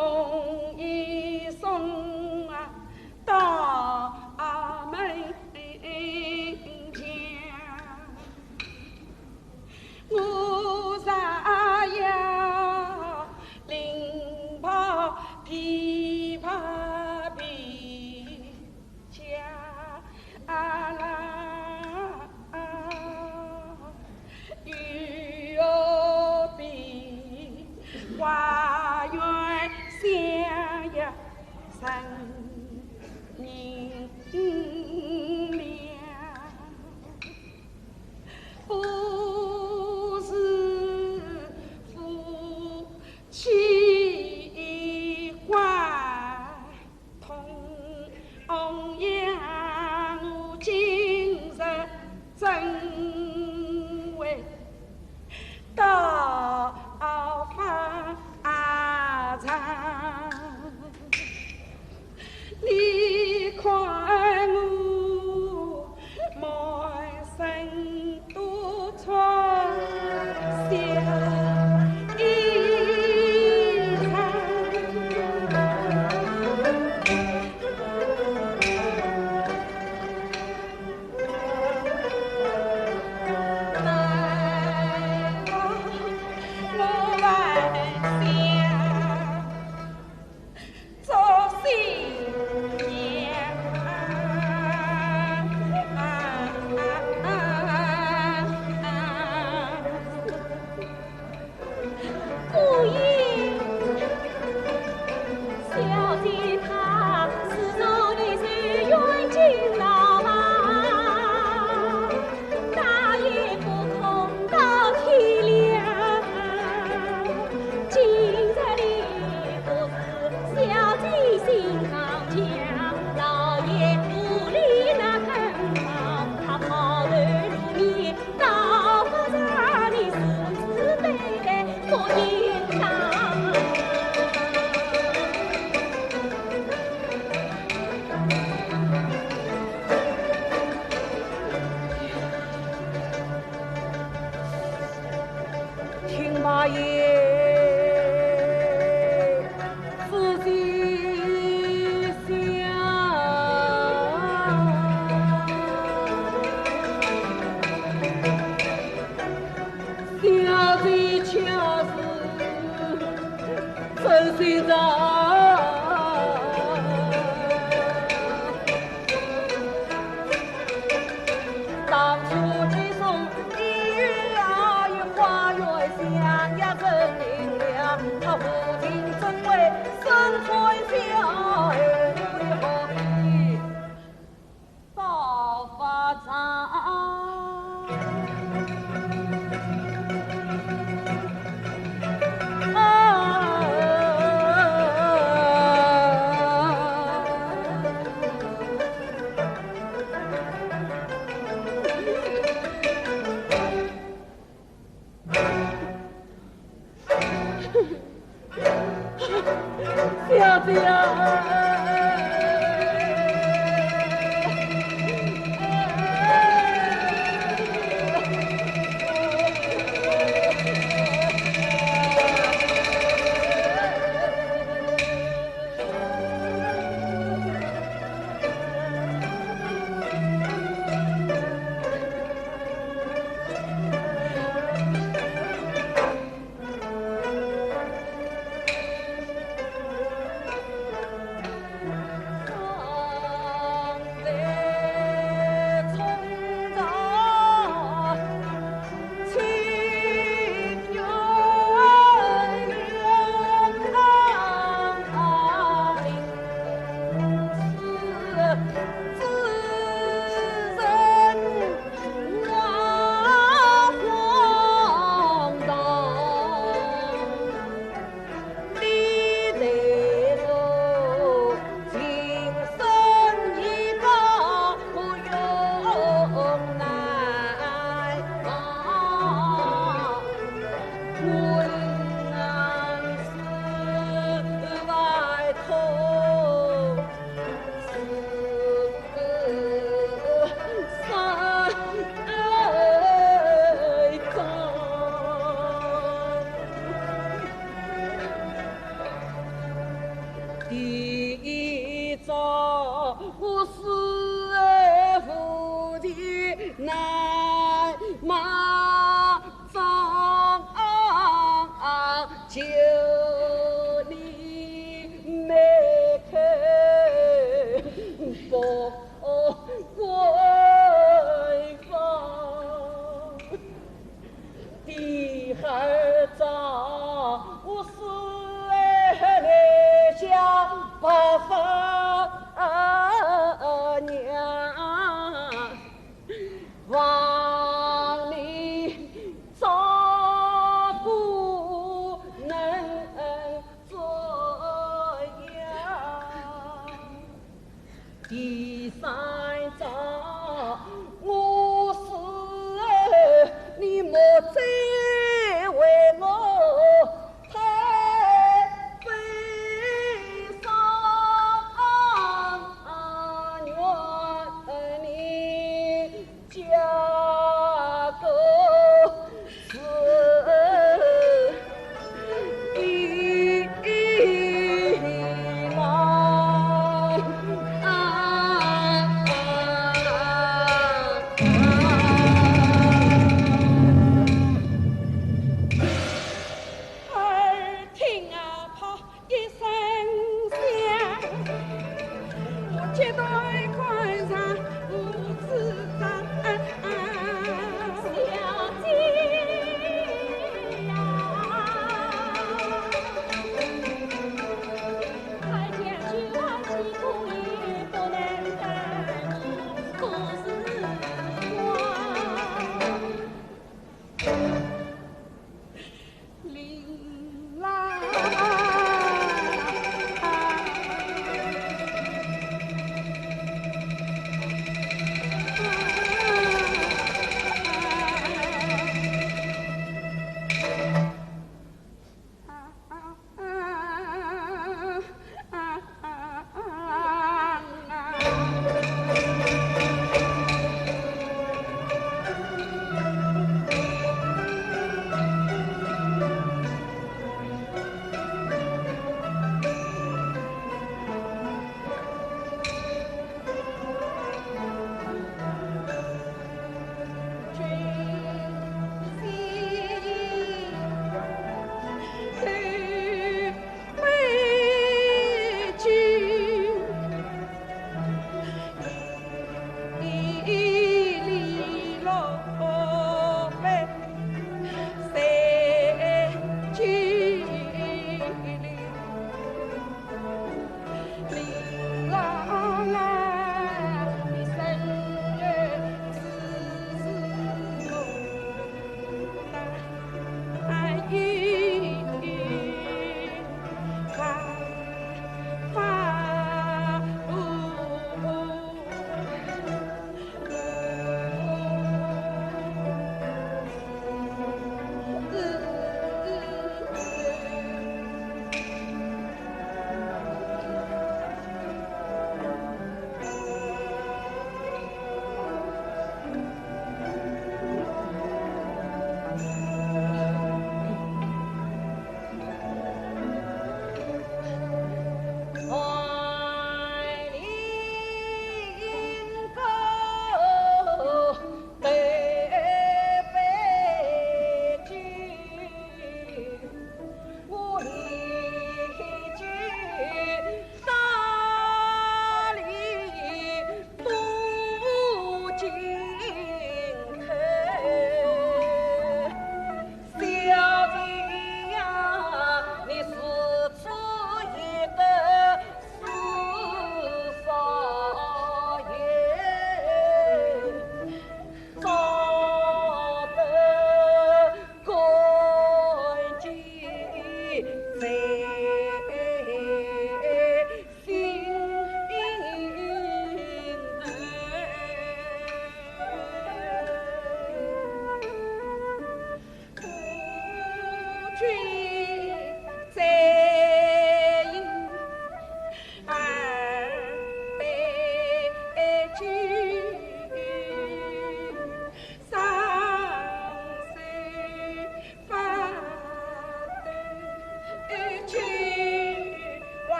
送一送啊，到门前。我若要绫袍、琵琶、皮夹啦。 又何必花园香呀人人了？不是夫妻关 同样我今日怎会到法场？你看我满身 多穿小衣裳。我还想 做新娘。姑爷，小姐她自从你随阮进牢房， 哪也不空到天亮。今日里不是小姐心刚强，老爷府里那根毛，他抛头露面到法场里是是非非不应当。 听罢也，仔细想，小姐却是 真心肠。当初你送一月啊，与花园香呀人人了，她无情怎会身穿小鞋，为何你 到法场。小姐啊！第一桩，我死而复得难埋葬，求你开恩不归方。 第二桩，我死而难降白发娘，望你照顾能怎样？ 第三桩，我死后你莫再为我太悲伤，愿你 嫁个是的郎。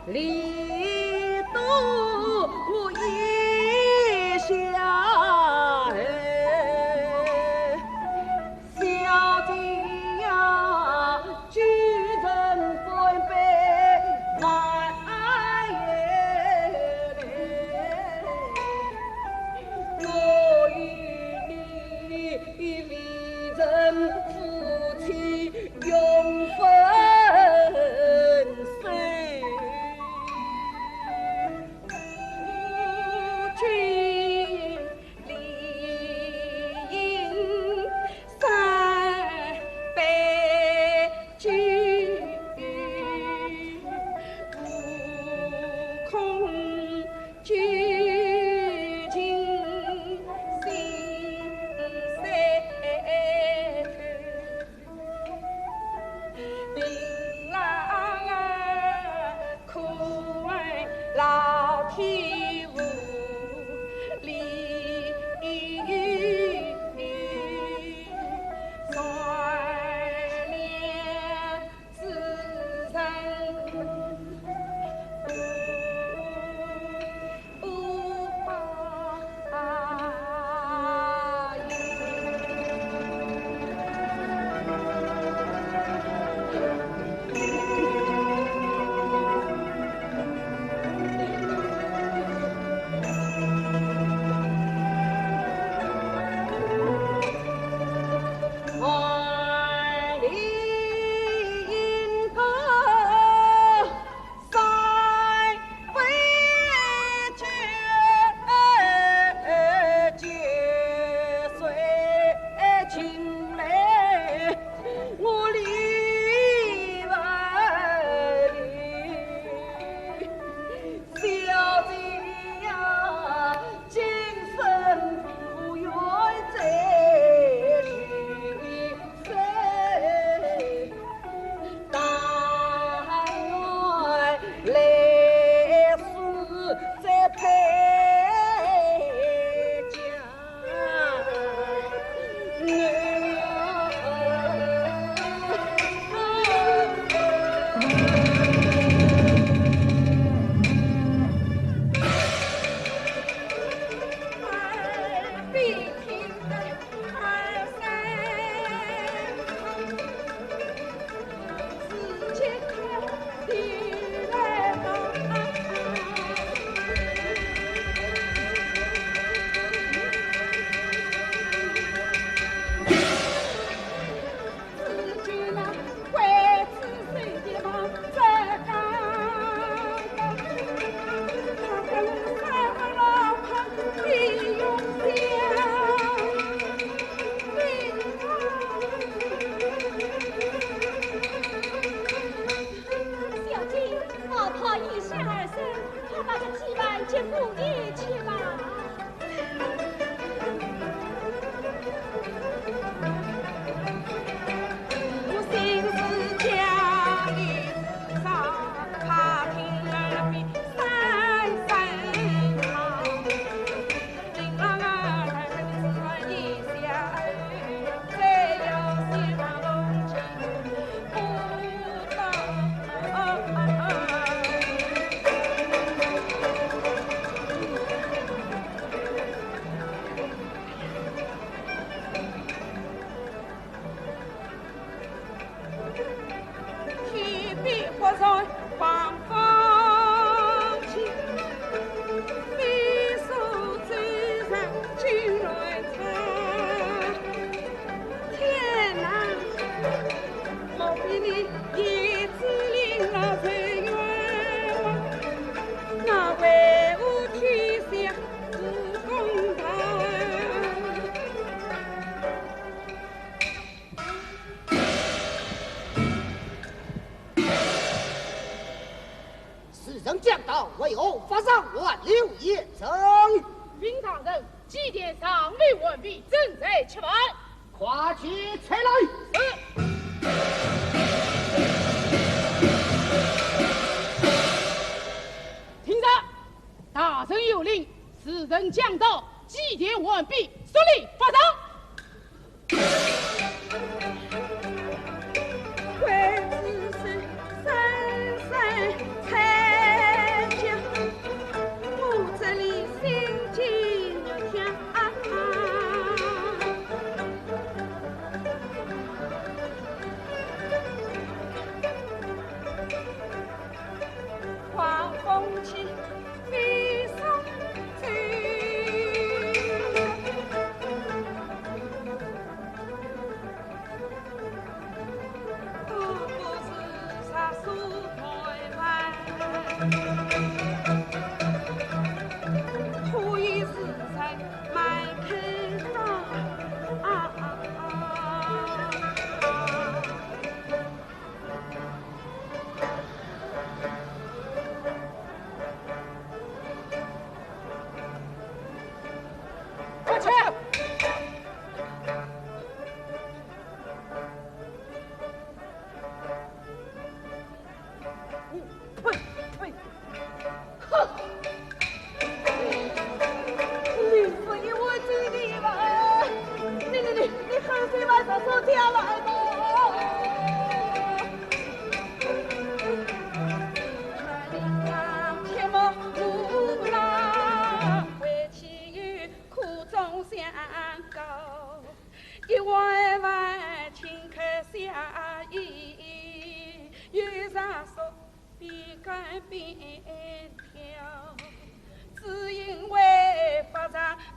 礼多一下哎，小姐呀，举人半杯来哎，我与你未曾夫妻永分手。 小姐，怕他一失二声，快把这祭饭接过去吧。天哪！莫非你也知令了陈元王？那为何天下无公道？时辰将到，为何法场还留严阵？禀大人， 祭典尚未完毕，正在吃饭。快去取来。是。听着，大人有令，时辰将到，祭典完毕，速离法场。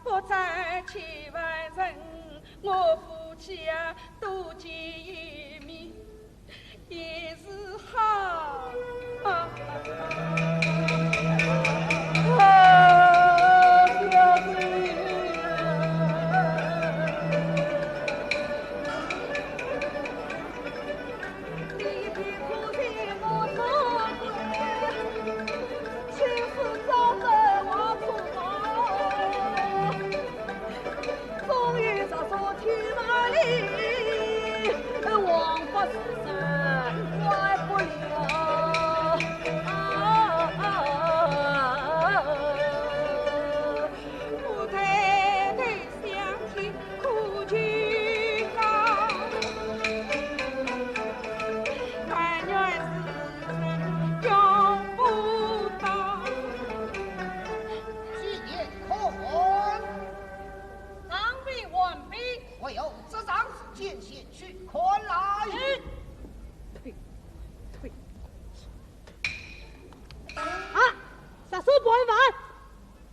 不再欺负人，我夫妻啊，多见一面也是好。啊，小姐。 尚未完毕，还有这张事，见贤去看来。退，退。啊，杀手办犯！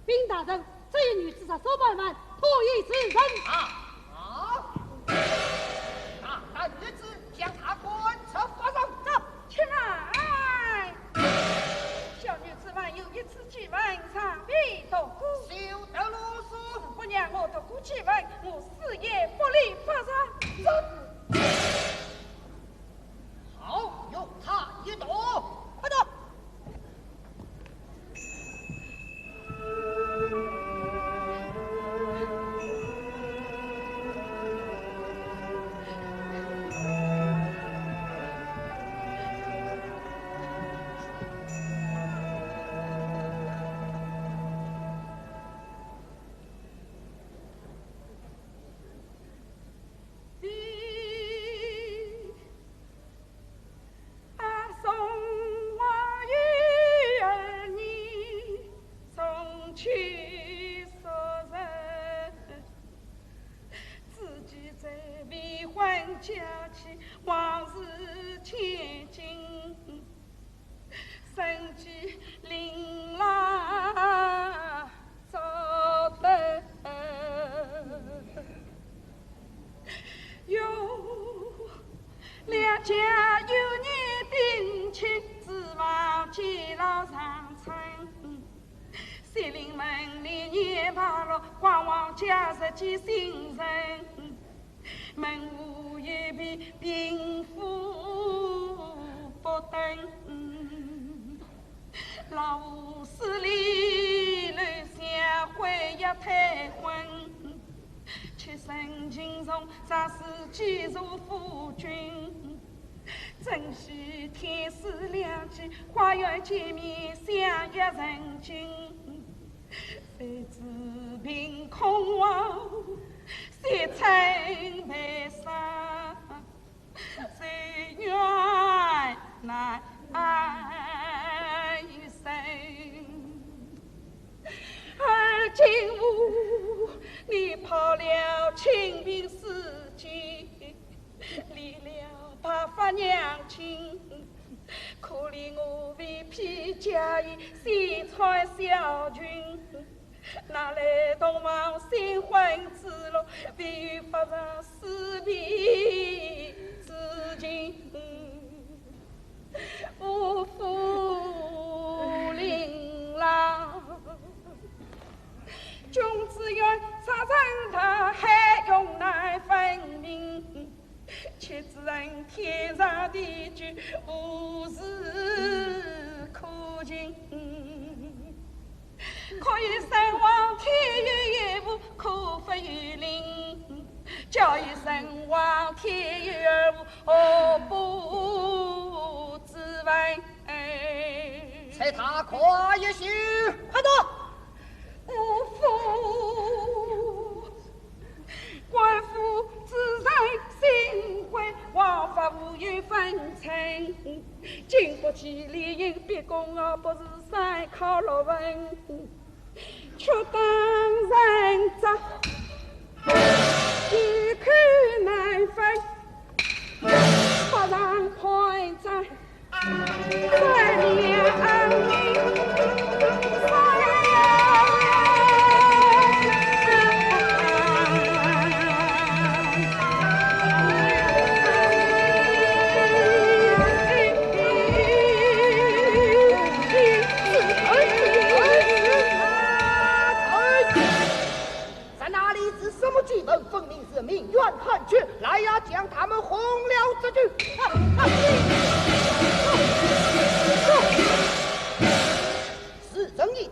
禀大人，这一女子杀手办犯，可疑之人。啊，啊！大胆女子，将她赶出法场。走，起来！小女子还有一次机会，尚未度过。休得啰嗦。不让我度过机会，我死也不离法场。走。 好，有他一躲。快走！催他快一些。快走！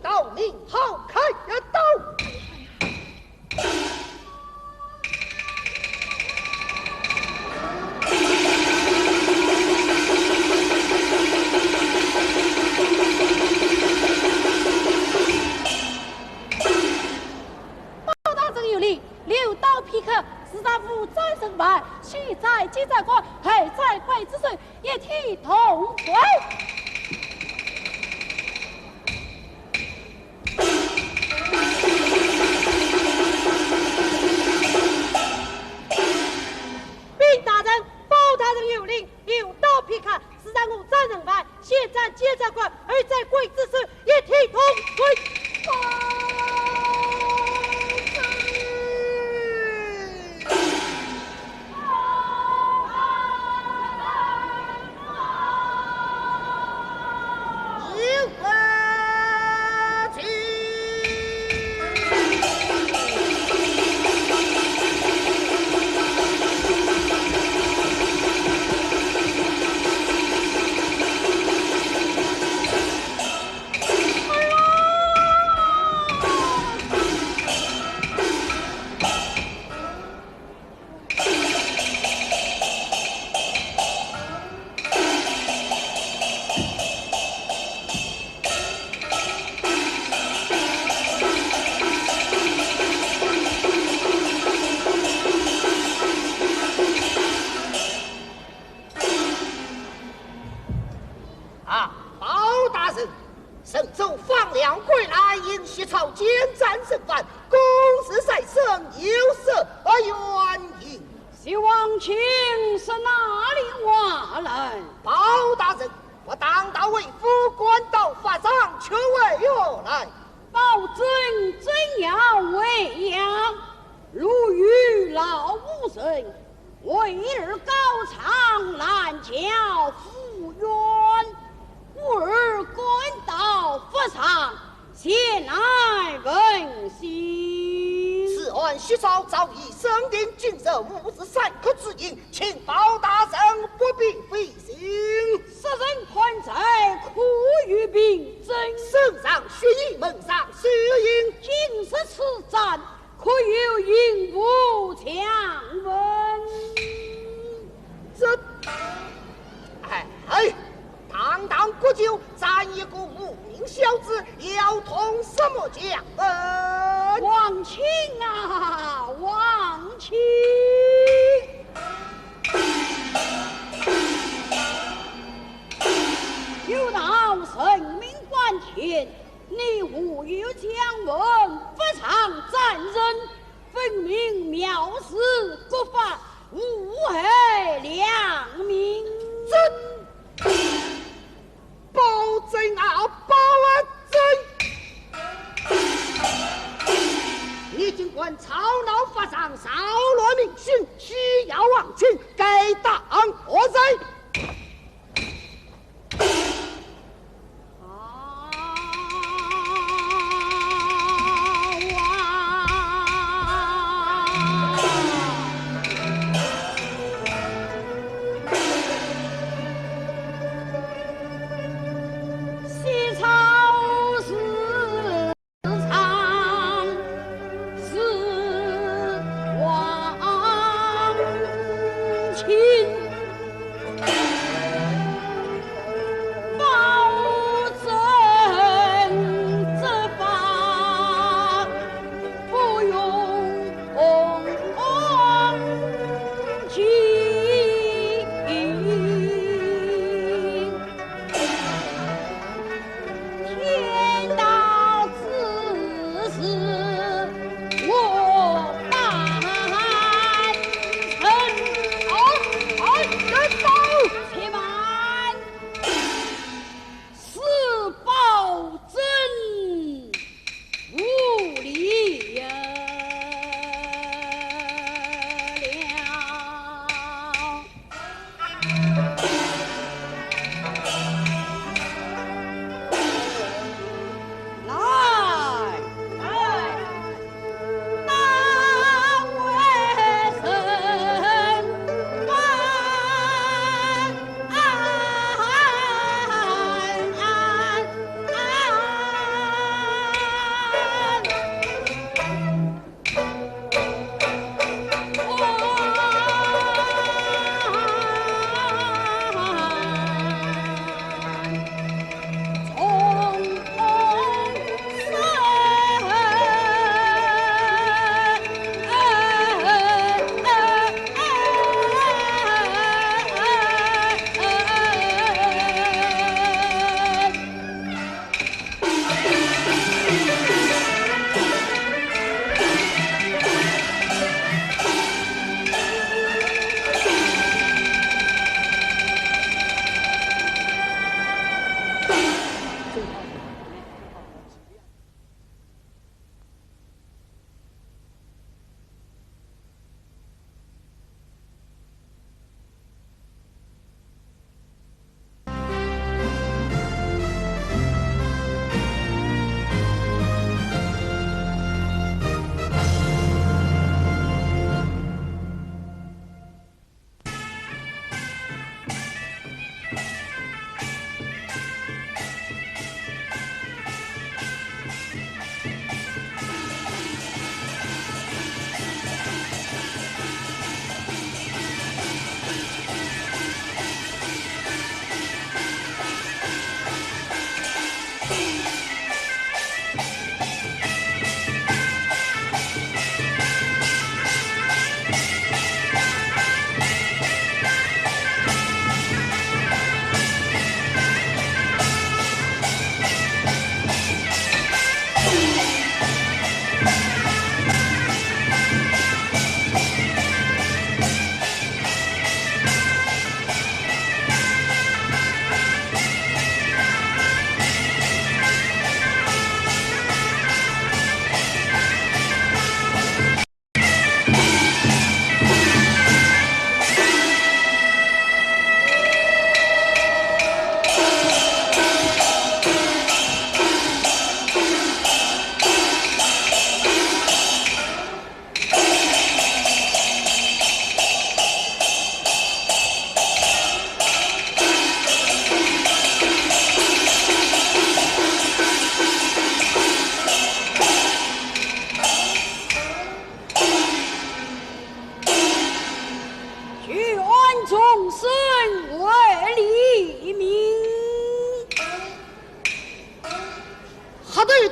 刀，名号开刀。包大人有令，留刀片刻，自然无斩人犯，先斩监斩官，后斩刽子手， 一体同罪。禀大人，包大人有令，留刀片刻，自然无斩人犯，先斩监斩官，后斩刽子手，一体同罪。啊，包大人， 神州放粮归来，因西曹监斩人犯，公事在身，有失远迎。徐王卿说哪里话来？包大人，我当道为夫，赶到法场，却为何来？包拯怎样为要？路遇老无人， 为尔告状拦轿赴冤，故而赶到法场，前来问讯。此案西曹早已审定，今日午时三刻之刑，请包大人不必费心。杀人犯罪，可有凭证？身上血迹，门上手印。今日此斩， 可有刑部强问？这，哎，哎，堂堂国舅斩一个无名小子，要通什么强问？王卿啊，王卿！有道人命关天， 你何有强问法场斩人，分明藐视国法，无害良民。这，包拯啊，包拯！你竟敢吵闹法场，扰乱民心，欺压王卿，该当何罪？ 西曹是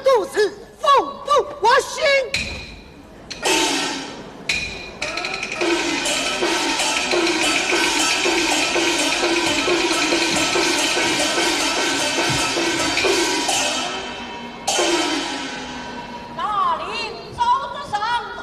都是风不过心。大人招得上堂。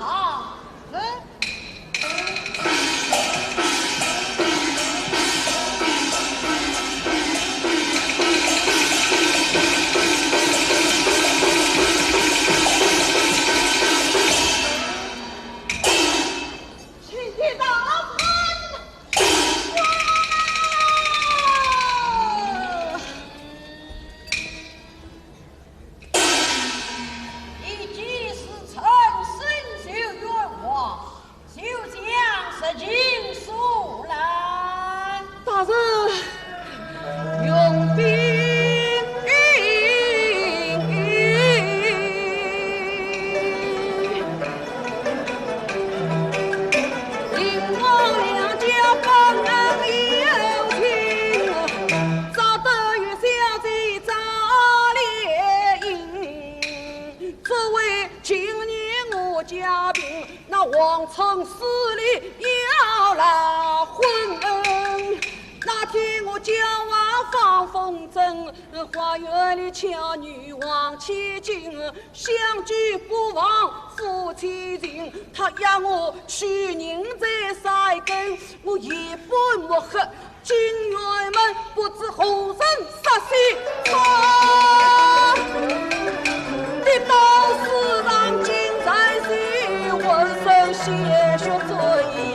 你既是诚心求冤枉，就将实情说来。大人，容禀明王两家分恩有情，找得与小姐张莲英。 只为今年我家贫，那皇城势力要来昏。那天我叫娃放风筝，花园里巧女望千金，想起过往夫妻情，她要我去认罪三更，我一本墨黑 进辕门，不知何人杀死他。跌倒时让金钗碎，浑身鲜血最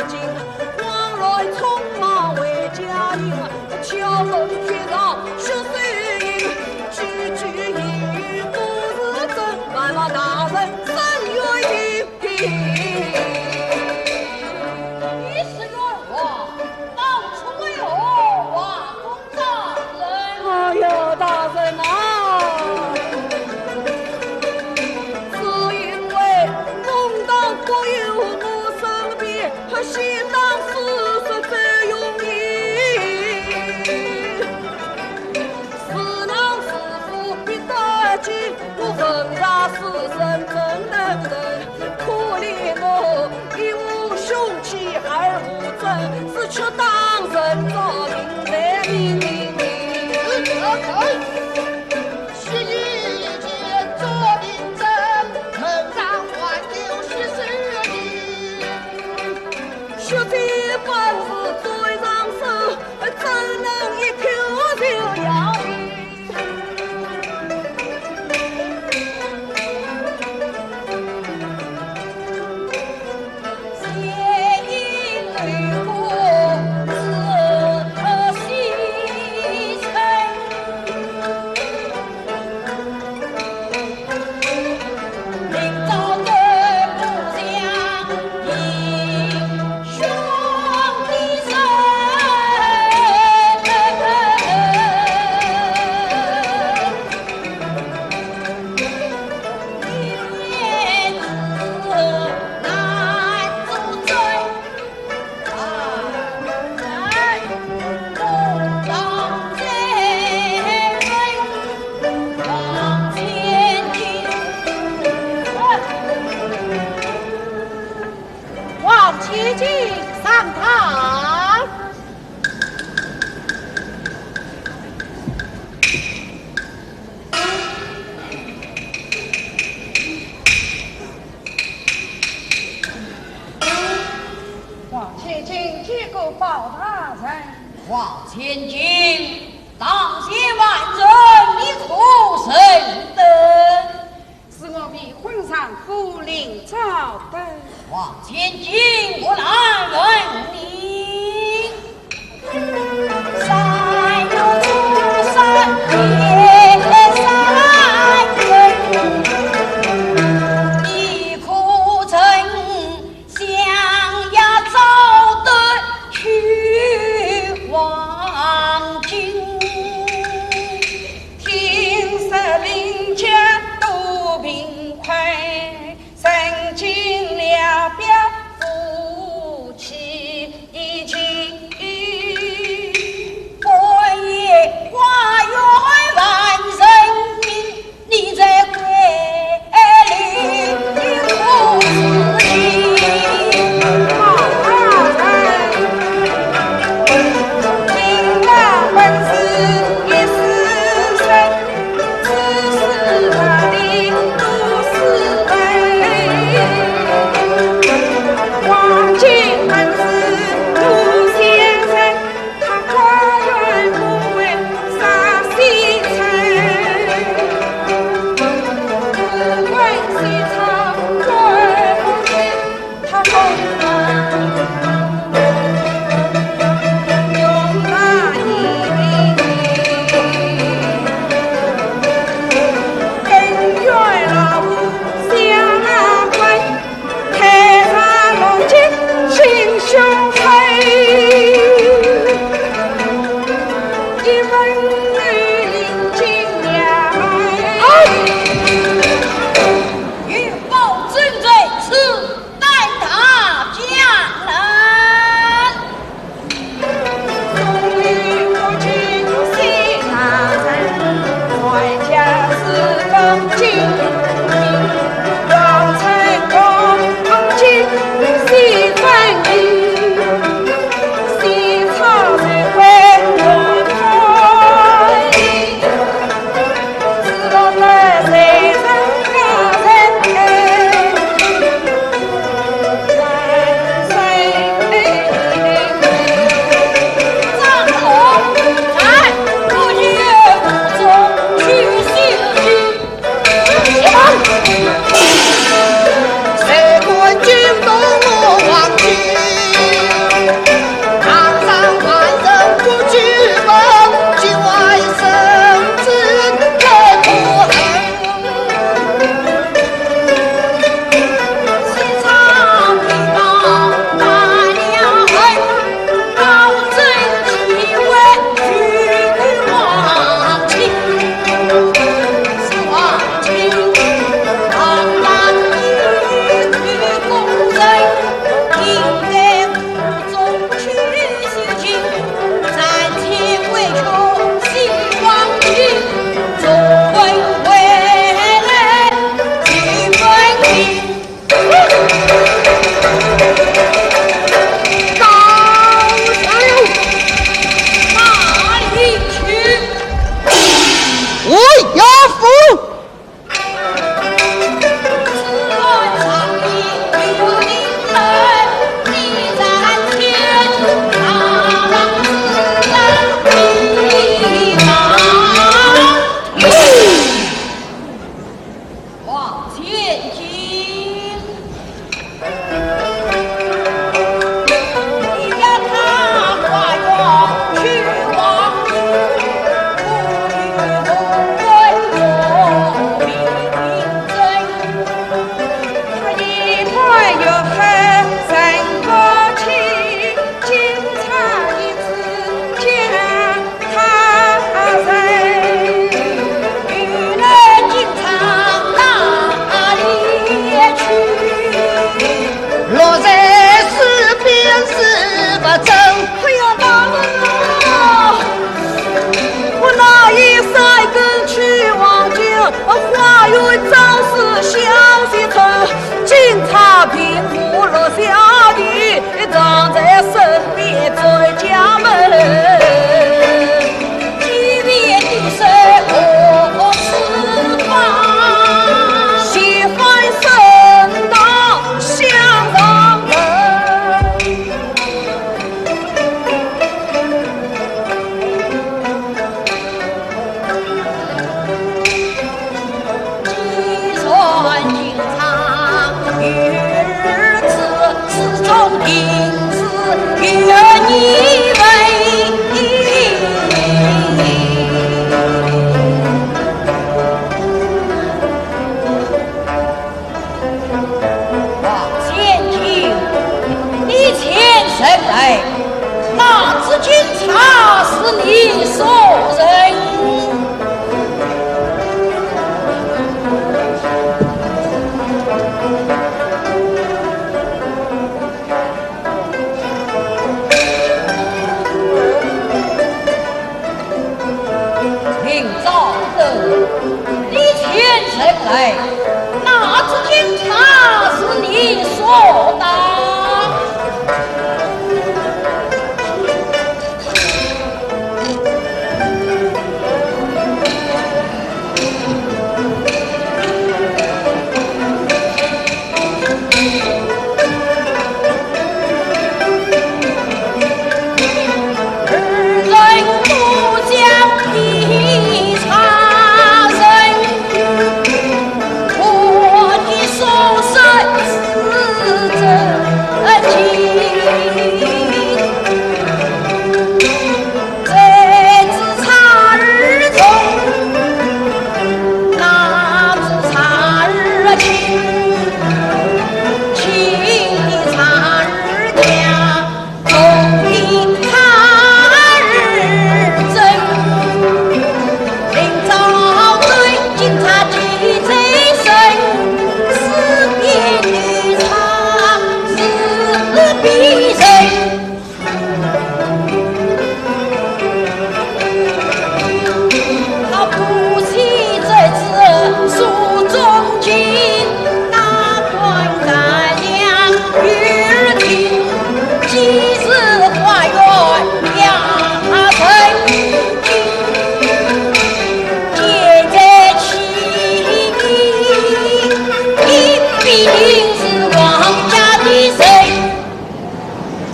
尽，慌乱匆忙回家去，敲门贴上血水印，句句言语不是真，还望大人伸冤。 你是冤枉，当初为何挖空大人？哎呀，大人啊，是因为公道不由我身边，他喜当时是最容易。 是郎是父必得见，我问他是人怎能忍？可怜我一无凶器二无证，是却当人造民财命令。是一件作民证，门上还有血手印。 血迹本是嘴上舌，怎能一口就咬定？王千金上堂。 王千金见过包大人。王千金，堂前万人，你可认得？是我未婚丈夫林兆德。王千金，我来问你。往前进。你要他花园去望一望，不与我比争。他一派又很三个气，警察一直讲 他人与那警察哪里去？落在水边是不争。哎呀，大人啊！我那一三更去望京，花园早是小西村，警察平和落下地， 站在身边最家门，几面的水何处放？西番身当向上门。 既然警察有此，此中定是有疑问。 王千金，你前身来，哪只警察是你所认？ 明朝的，你前身来，哪只警察是你所当？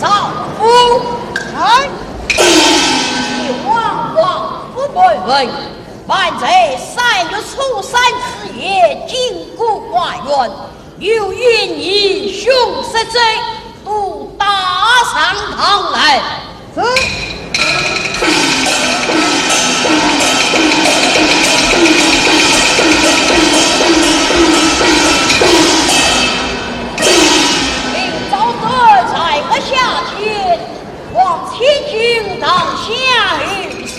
丈夫。在。你往王府问问，万岁三月初三之夜经过花园，有一英雄失踪，都带上堂来。是。明朝的在个夏天， 王千金堂下有人。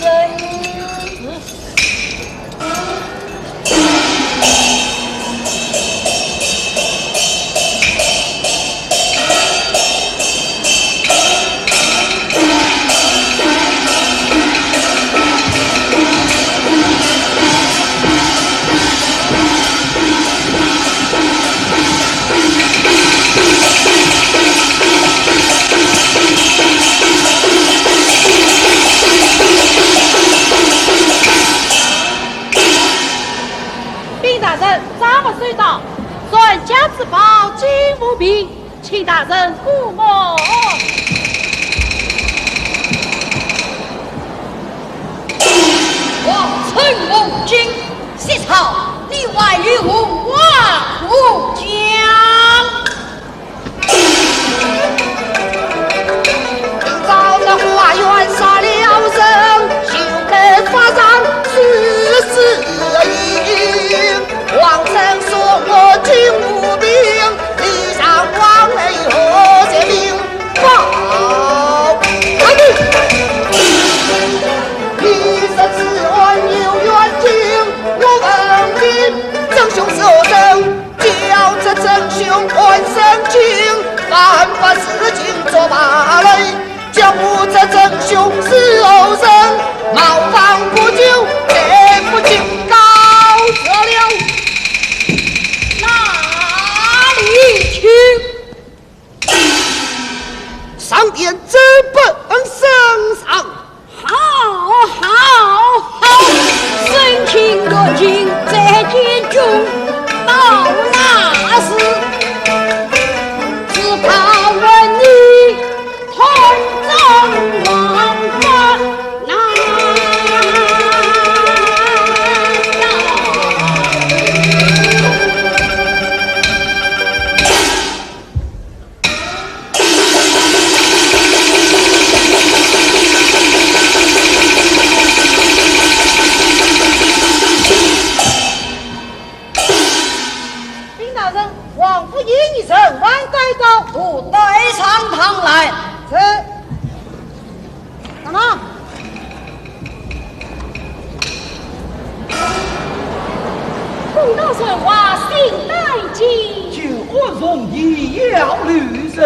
禀大人，账目收到，传家之宝金无病，请大人过目。王村无金， 薛超，你还有何话王府一人，万岁到。都带上堂来。是。什么？公道传话，信带进。九国容易要留神。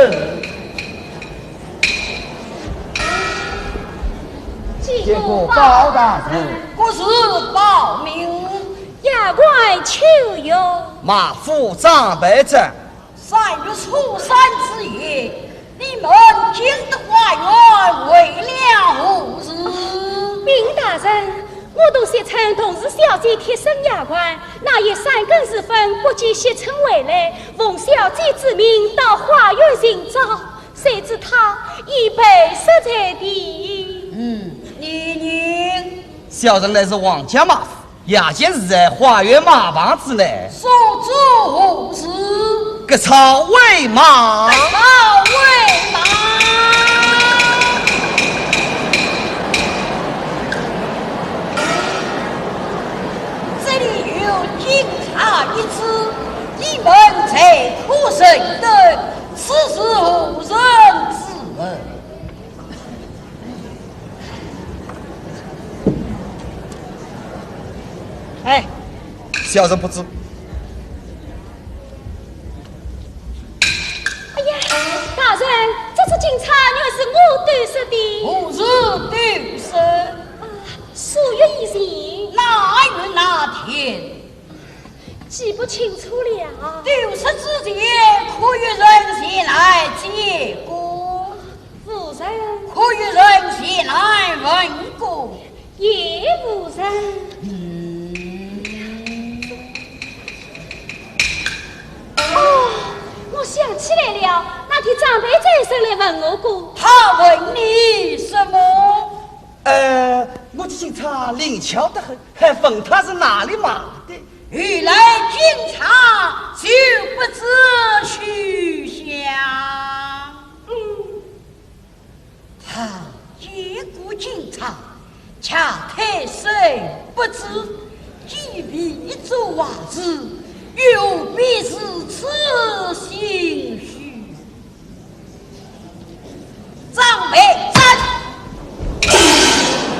见过包大人。各自报名。 丫鬟秋月。马府张备正。三月初三之夜，你们进得花园为了何事？禀大人，我同惜春同是小姐贴身丫鬟，那夜三更时分不见惜春回来，奉小姐之命到花园寻找，谁知她已被杀在地。嗯，你呢？小人乃是王家马夫， 夜间是在花园马棚之内。所做何事？割草喂马。割草喂马。这里有警察一支，你们才可认得，此事何人之物？ 哎，小人不知。哎呀，大人，这只金钗原是我偷失的。何时偷失？啊，数月以前。哪月哪天？ 记不清楚了。丢失之前，可有人前来见过？无人。可有人前来问过？也无人。嗯。哦，我想起来了，那天长辈在身来问我过。他问你什么？ 呃，我这金钗灵巧得很，还问他是哪里买的。原来金钗就不知去向。嗯。哈，一个金钗，恰太岁不知，既未做坏事，又必如此心虚。 长辈站，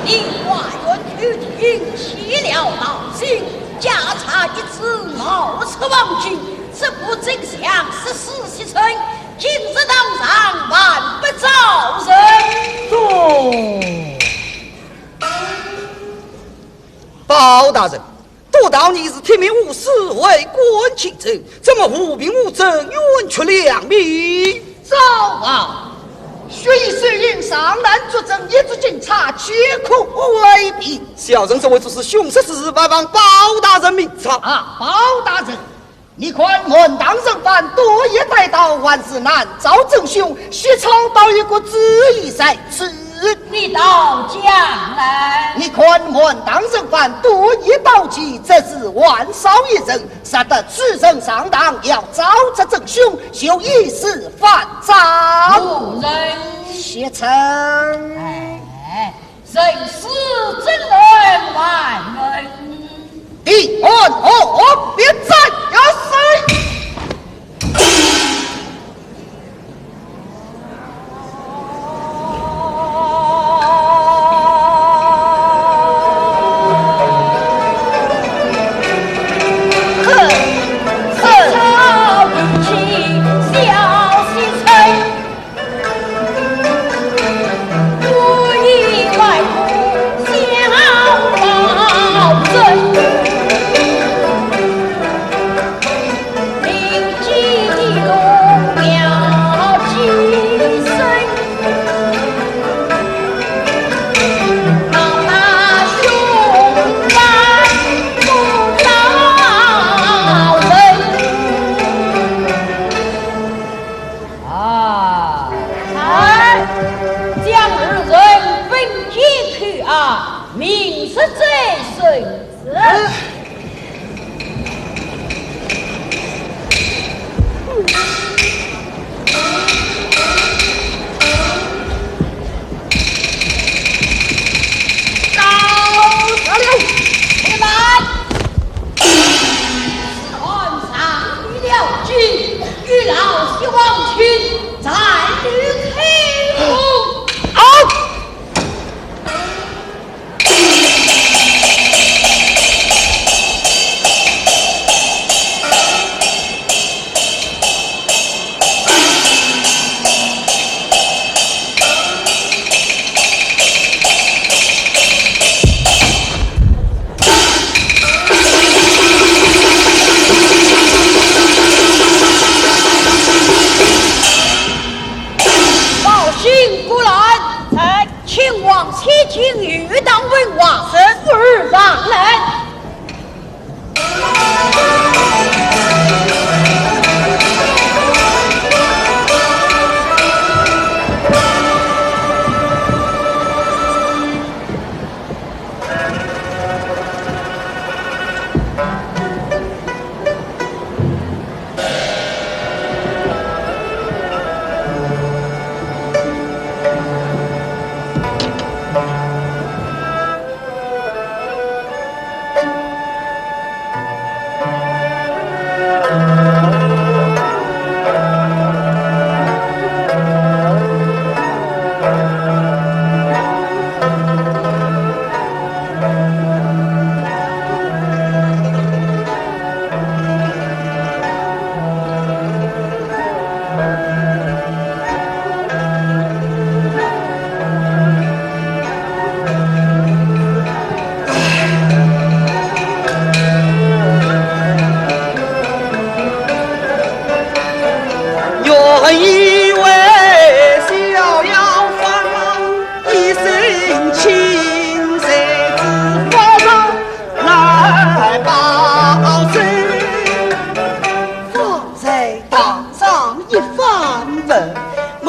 你花园偷听起了闹心，家差一子冒出王军，这不正像是死西城，今日堂上万不招人。走。包大人， 都道你是铁面无私为官清正，怎么无凭无证，冤屈良民？赵王，学以致用，上难作证，一只金钗皆可为凭。小人这位做是凶杀之事，还望包大人明察。啊，包大人，你看满堂人犯，都已带到，还是难招真凶，薛超倒有个主意在此。 你倒讲来。你看满堂人犯都已到齐，只是还少一人，实得主人上堂要招这真凶，就一时犯招。何人？薛成。哎，人死怎能埋门？ 你按何别斩要谁？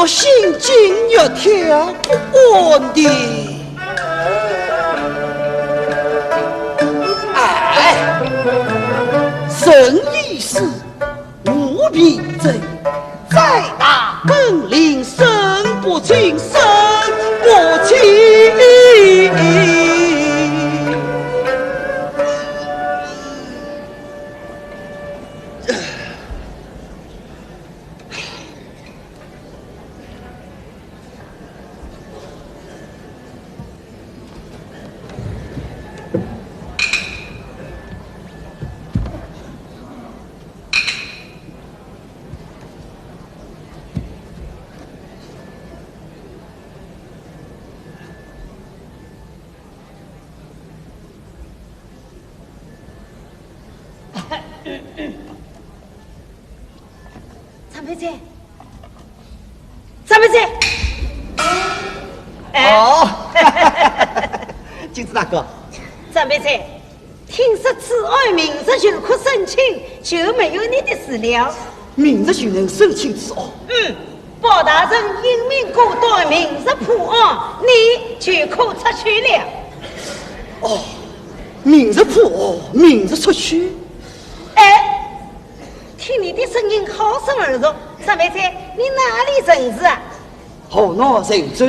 心惊肉跳不安的。哎，人已死，无凭证，再打更令，审不清，审不清。张佩姐，张佩姐，哎，哦，金子大哥。张佩姐，听说此案明日就可审清，就没有你的事了。明日就能审清此案？嗯，包大人英明果断，明日破案，你就可出去了。哦，明日破案，明日出去。哎， 听你的声音好生耳熟，张佩姐，你哪里人氏啊？河南鄭州。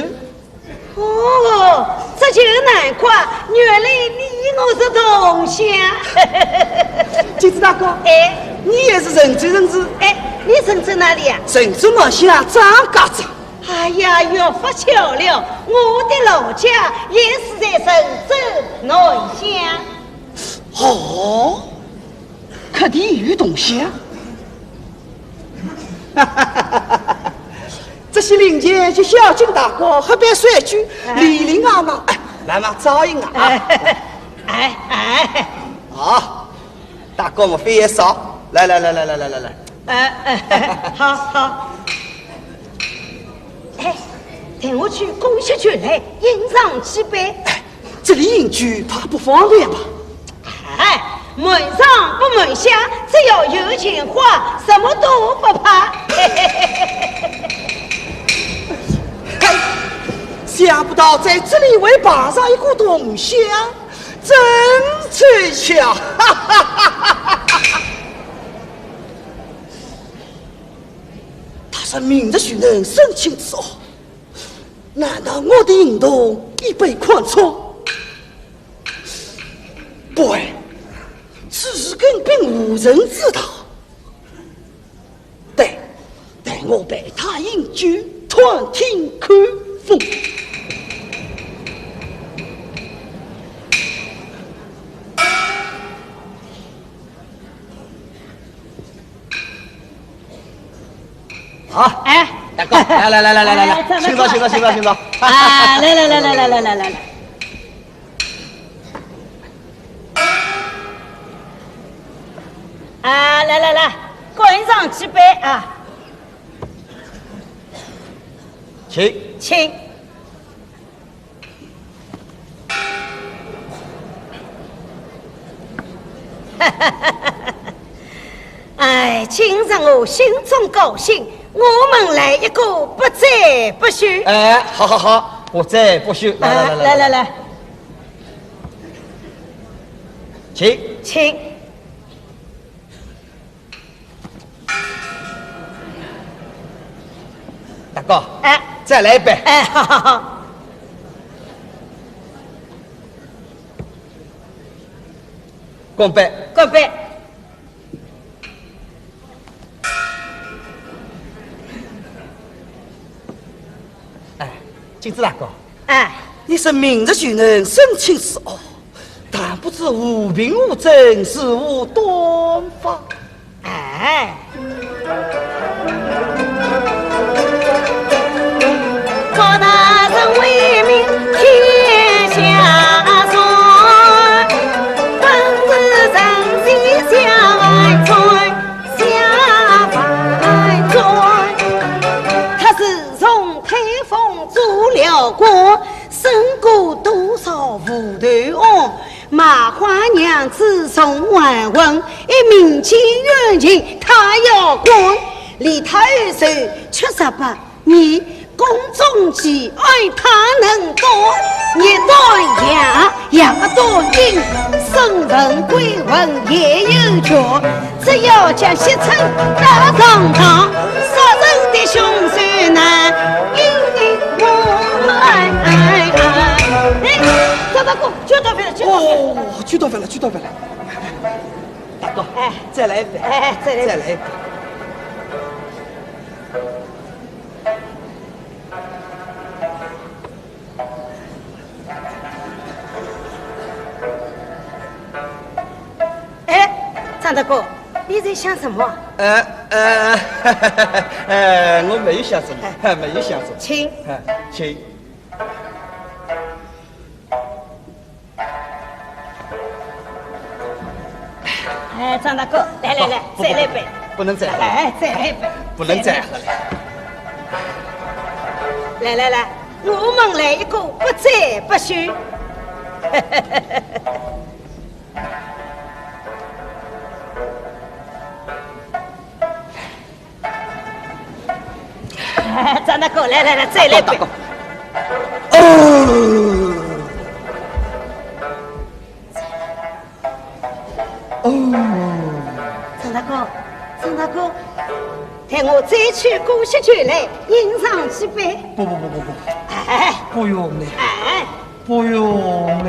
哦，这就难怪，原来你我是同乡。金子大哥，哎，你也是郑州人氏？哎，你郑州哪里啊？郑州马乡张家庄。哎呀，越发巧了，我的老家也是在郑州马乡。哦， 可地有同乡。这些零件就小金大哥，黑白水军，哎。李林啊嘛，哎，慢慢照应啊。哎，哎，哎。好，大哥我费也少。来，来，来，来。哎，哎，好，好。哎，等我去供些酒来，饮上几杯。哎，这里饮酒怕不方便吧？ 哎，瞒上不瞒下，只要有钱花，什么都不怕。嘿，想不到在这里会碰上一个同乡，真凑巧。他说明日就能审清此案，难道我的行动已被看穿？ 不会，此事根本无人知道。待，待我陪他饮酒，探听口风。 好，哎，大哥，来来来来来来来，哎，请坐，请坐，请坐，请坐。啊，来来来来来来来来来。啊，来来来，干上几杯啊。请。请。 哎，今日我心中高兴，我们来一个不醉不休。哎，好好好，不醉不休，来来来来来来来，请请。 大哥，哎，再来一杯。哎，好好好。干杯。干杯。哎，金子大哥，哎，你说明日就能审清此案， 但不知无凭无证，如何断法？哎。他是从开封做了官， 升过多少无头案，卖花娘子送还魂，一民间冤情他要管，连他二叔七十八，你宫中奇案他能断，一段阳，阳断阴，生文鬼魂也有权。只要将薛春带上堂，杀人的凶手呢，一一破案。哎，张大哥，就到这了，就到这了。哦，就到这了，就到这了。大哥，哎，再来一杯。哎，再来一杯。再来一杯。 哎，张大哥，你在想什么？呃，呃，呃，我没有想什么，哎。没有想什么。请。哎，请。 哎，张大哥，来来来，好，不，再来一杯。不能再喝了。哎，再来一杯。不能再喝了。来来来，我们来一个不醉不休。 张大哥，来来来，再来一杯。哦。哦。张大哥，张大哥，待我再取过些酒来，饮上几杯。不不不不不，哎，不用了，哎，不用了。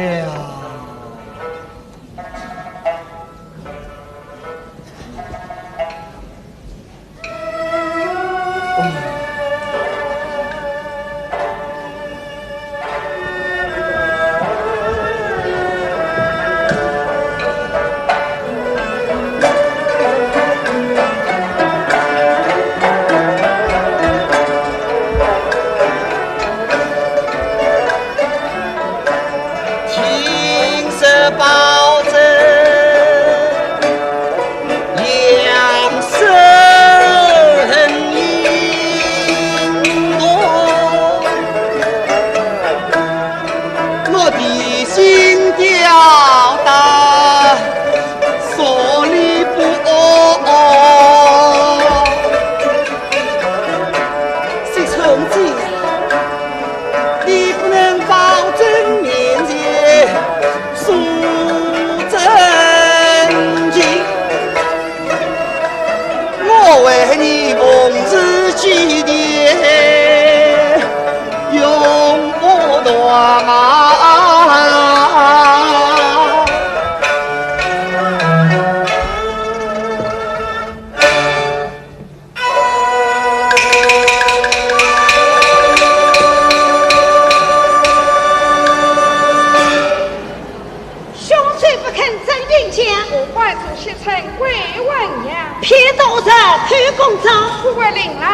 凶手不肯真名讲，我唤出薛春跪问呀。骗道士偷公章，不为令郎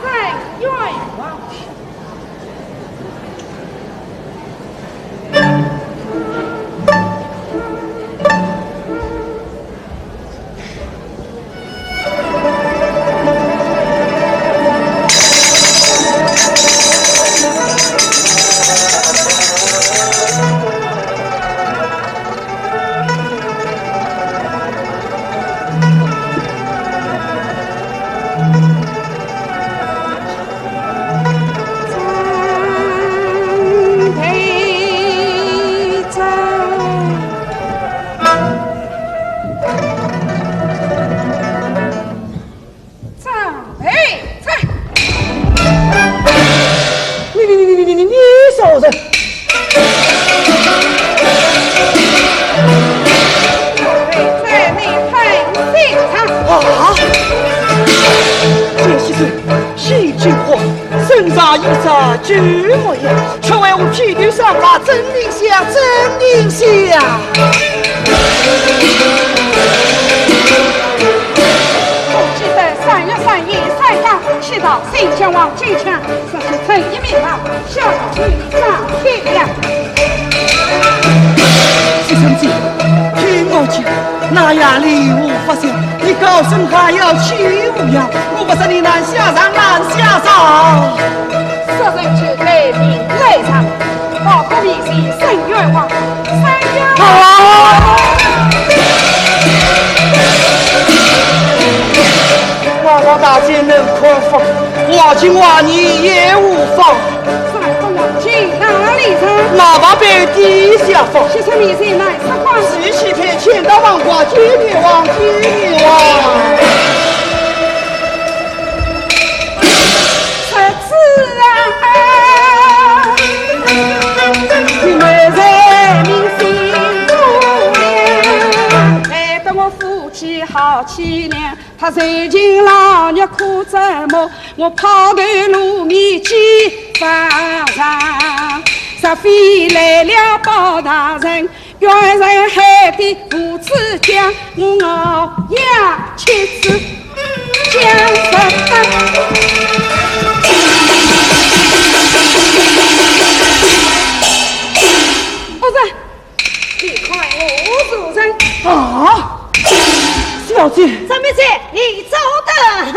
伸冤枉。 张备在。你，你，你，你，你，你，你小子！张备在，你放心上。啊！见先生，喜惊慌，身上衣衫俱没呀，却为我披头散发，真名相，真名相。 我记得三月三夜三更，祈祷新君王进京，说是春夜明朝，下去上天呀。薛春姐，听我讲，那夜里我发现你高声喊要救我呀，我不是你南下上，南下上。 说人就来明来上，老夫面前伸冤枉，伸冤枉。啊！王老大姐能宽放，我黄金、黄银也无妨。三个黄金哪里寻？那八宝殿下方。七十面前来说话。提起佩剑到王家见面王，见面王。侄子啊，你们人民辛苦了，害得我夫妻好凄凉。 他受尽劳役苦折磨，我抛头露面几番场。若非来了包大人，冤人害得父子家，我咬牙切齿将身。夫人， 你看我如何？啊，小姐。张妹子，你做得好。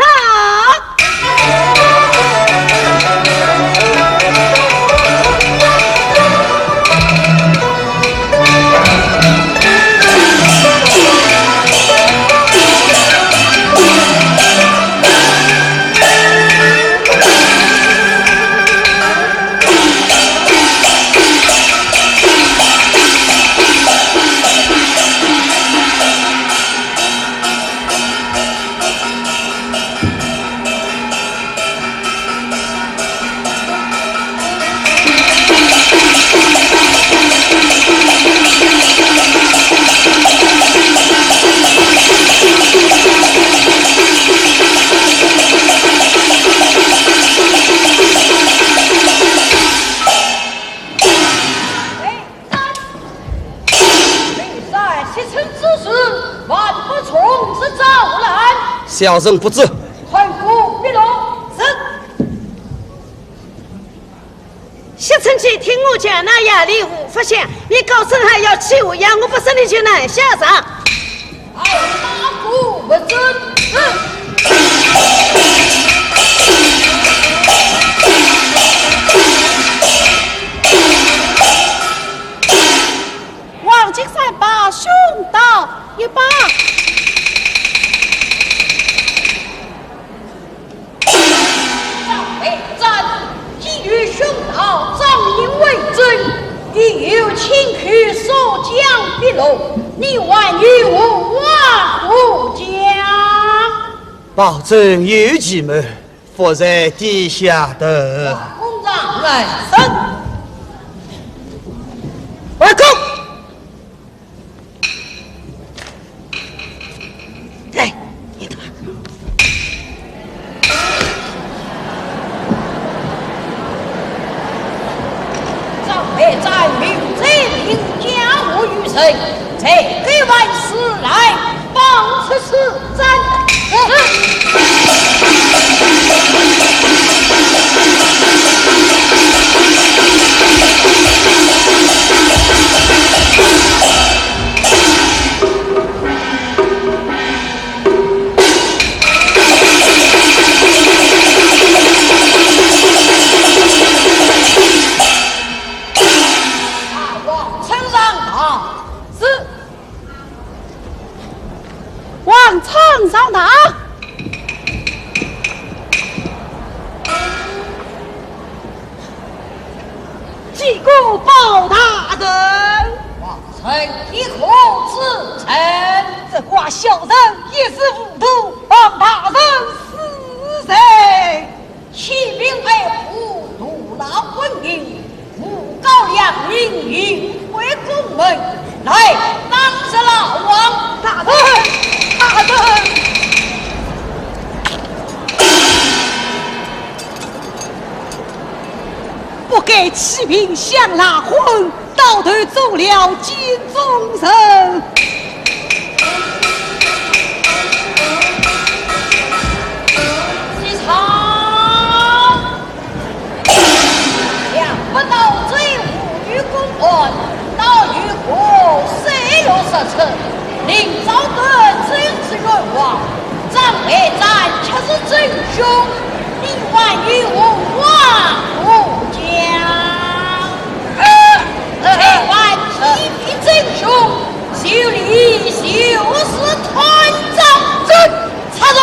你在惜春之时，还不从实招来？小人不知。快过笔录。是。惜春记听我讲，那夜里无法想，你高声喊要欺负呀，我不说你就难下场。 二大步不准。黄金三把，凶刀一把。 张备斩，既有凶刀张印为证，亦有亲口所讲笔录，你还有何话可讲？保证有其谋，伏在殿下的。公上来审。回宫。 来，你的吧。张备斩，明知明讲我与人，才敢万死来放出此 斩！大王，呈上。是。 王昌上堂。见过包大人。王臣，你何至？臣这个小人一时糊涂，望大人恕罪。 欺民爱富，独劳昏民，诬告良民，行贿公文，来，打死老王！大人，大人！不该欺民相赖婚， 到头做了奸忠臣。起床！想不到这无辜公案，倒有个水落石出，令朝堂真是冤枉。张备斩却是真凶，你还有何话可讲？ 谁敢欺民真凶，就理就是断章。插手！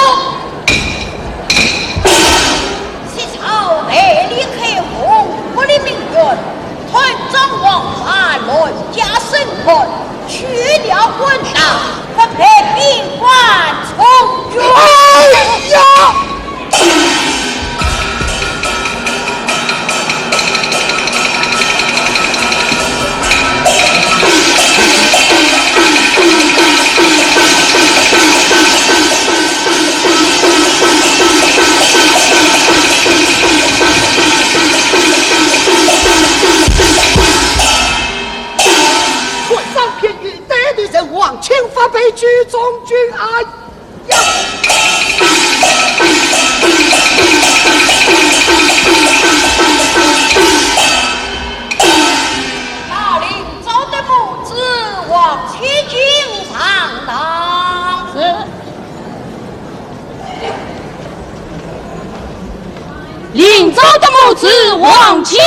子王启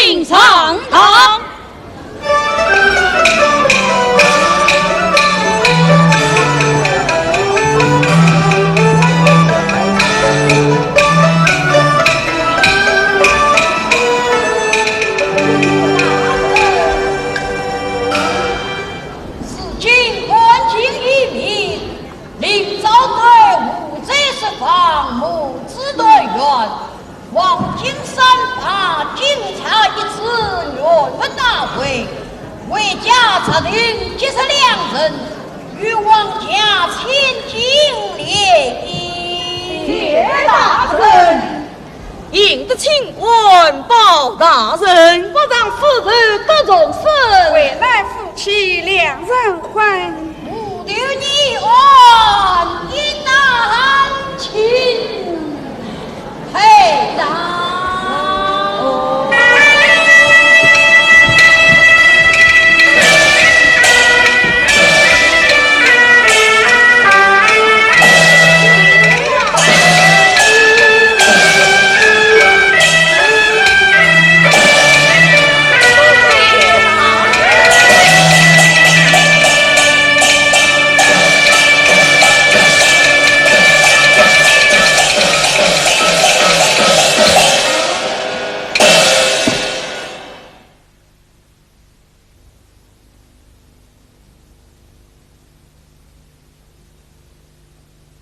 进上堂。 如今官经已明，令招待无罪释放，母子团圆。望京三霸敬茶一次，圆满大会，为家责定结识两人，与王家千金联姻。谢大人。 赢得清官报大人，不让夫人多重身。为难夫妻两人婚，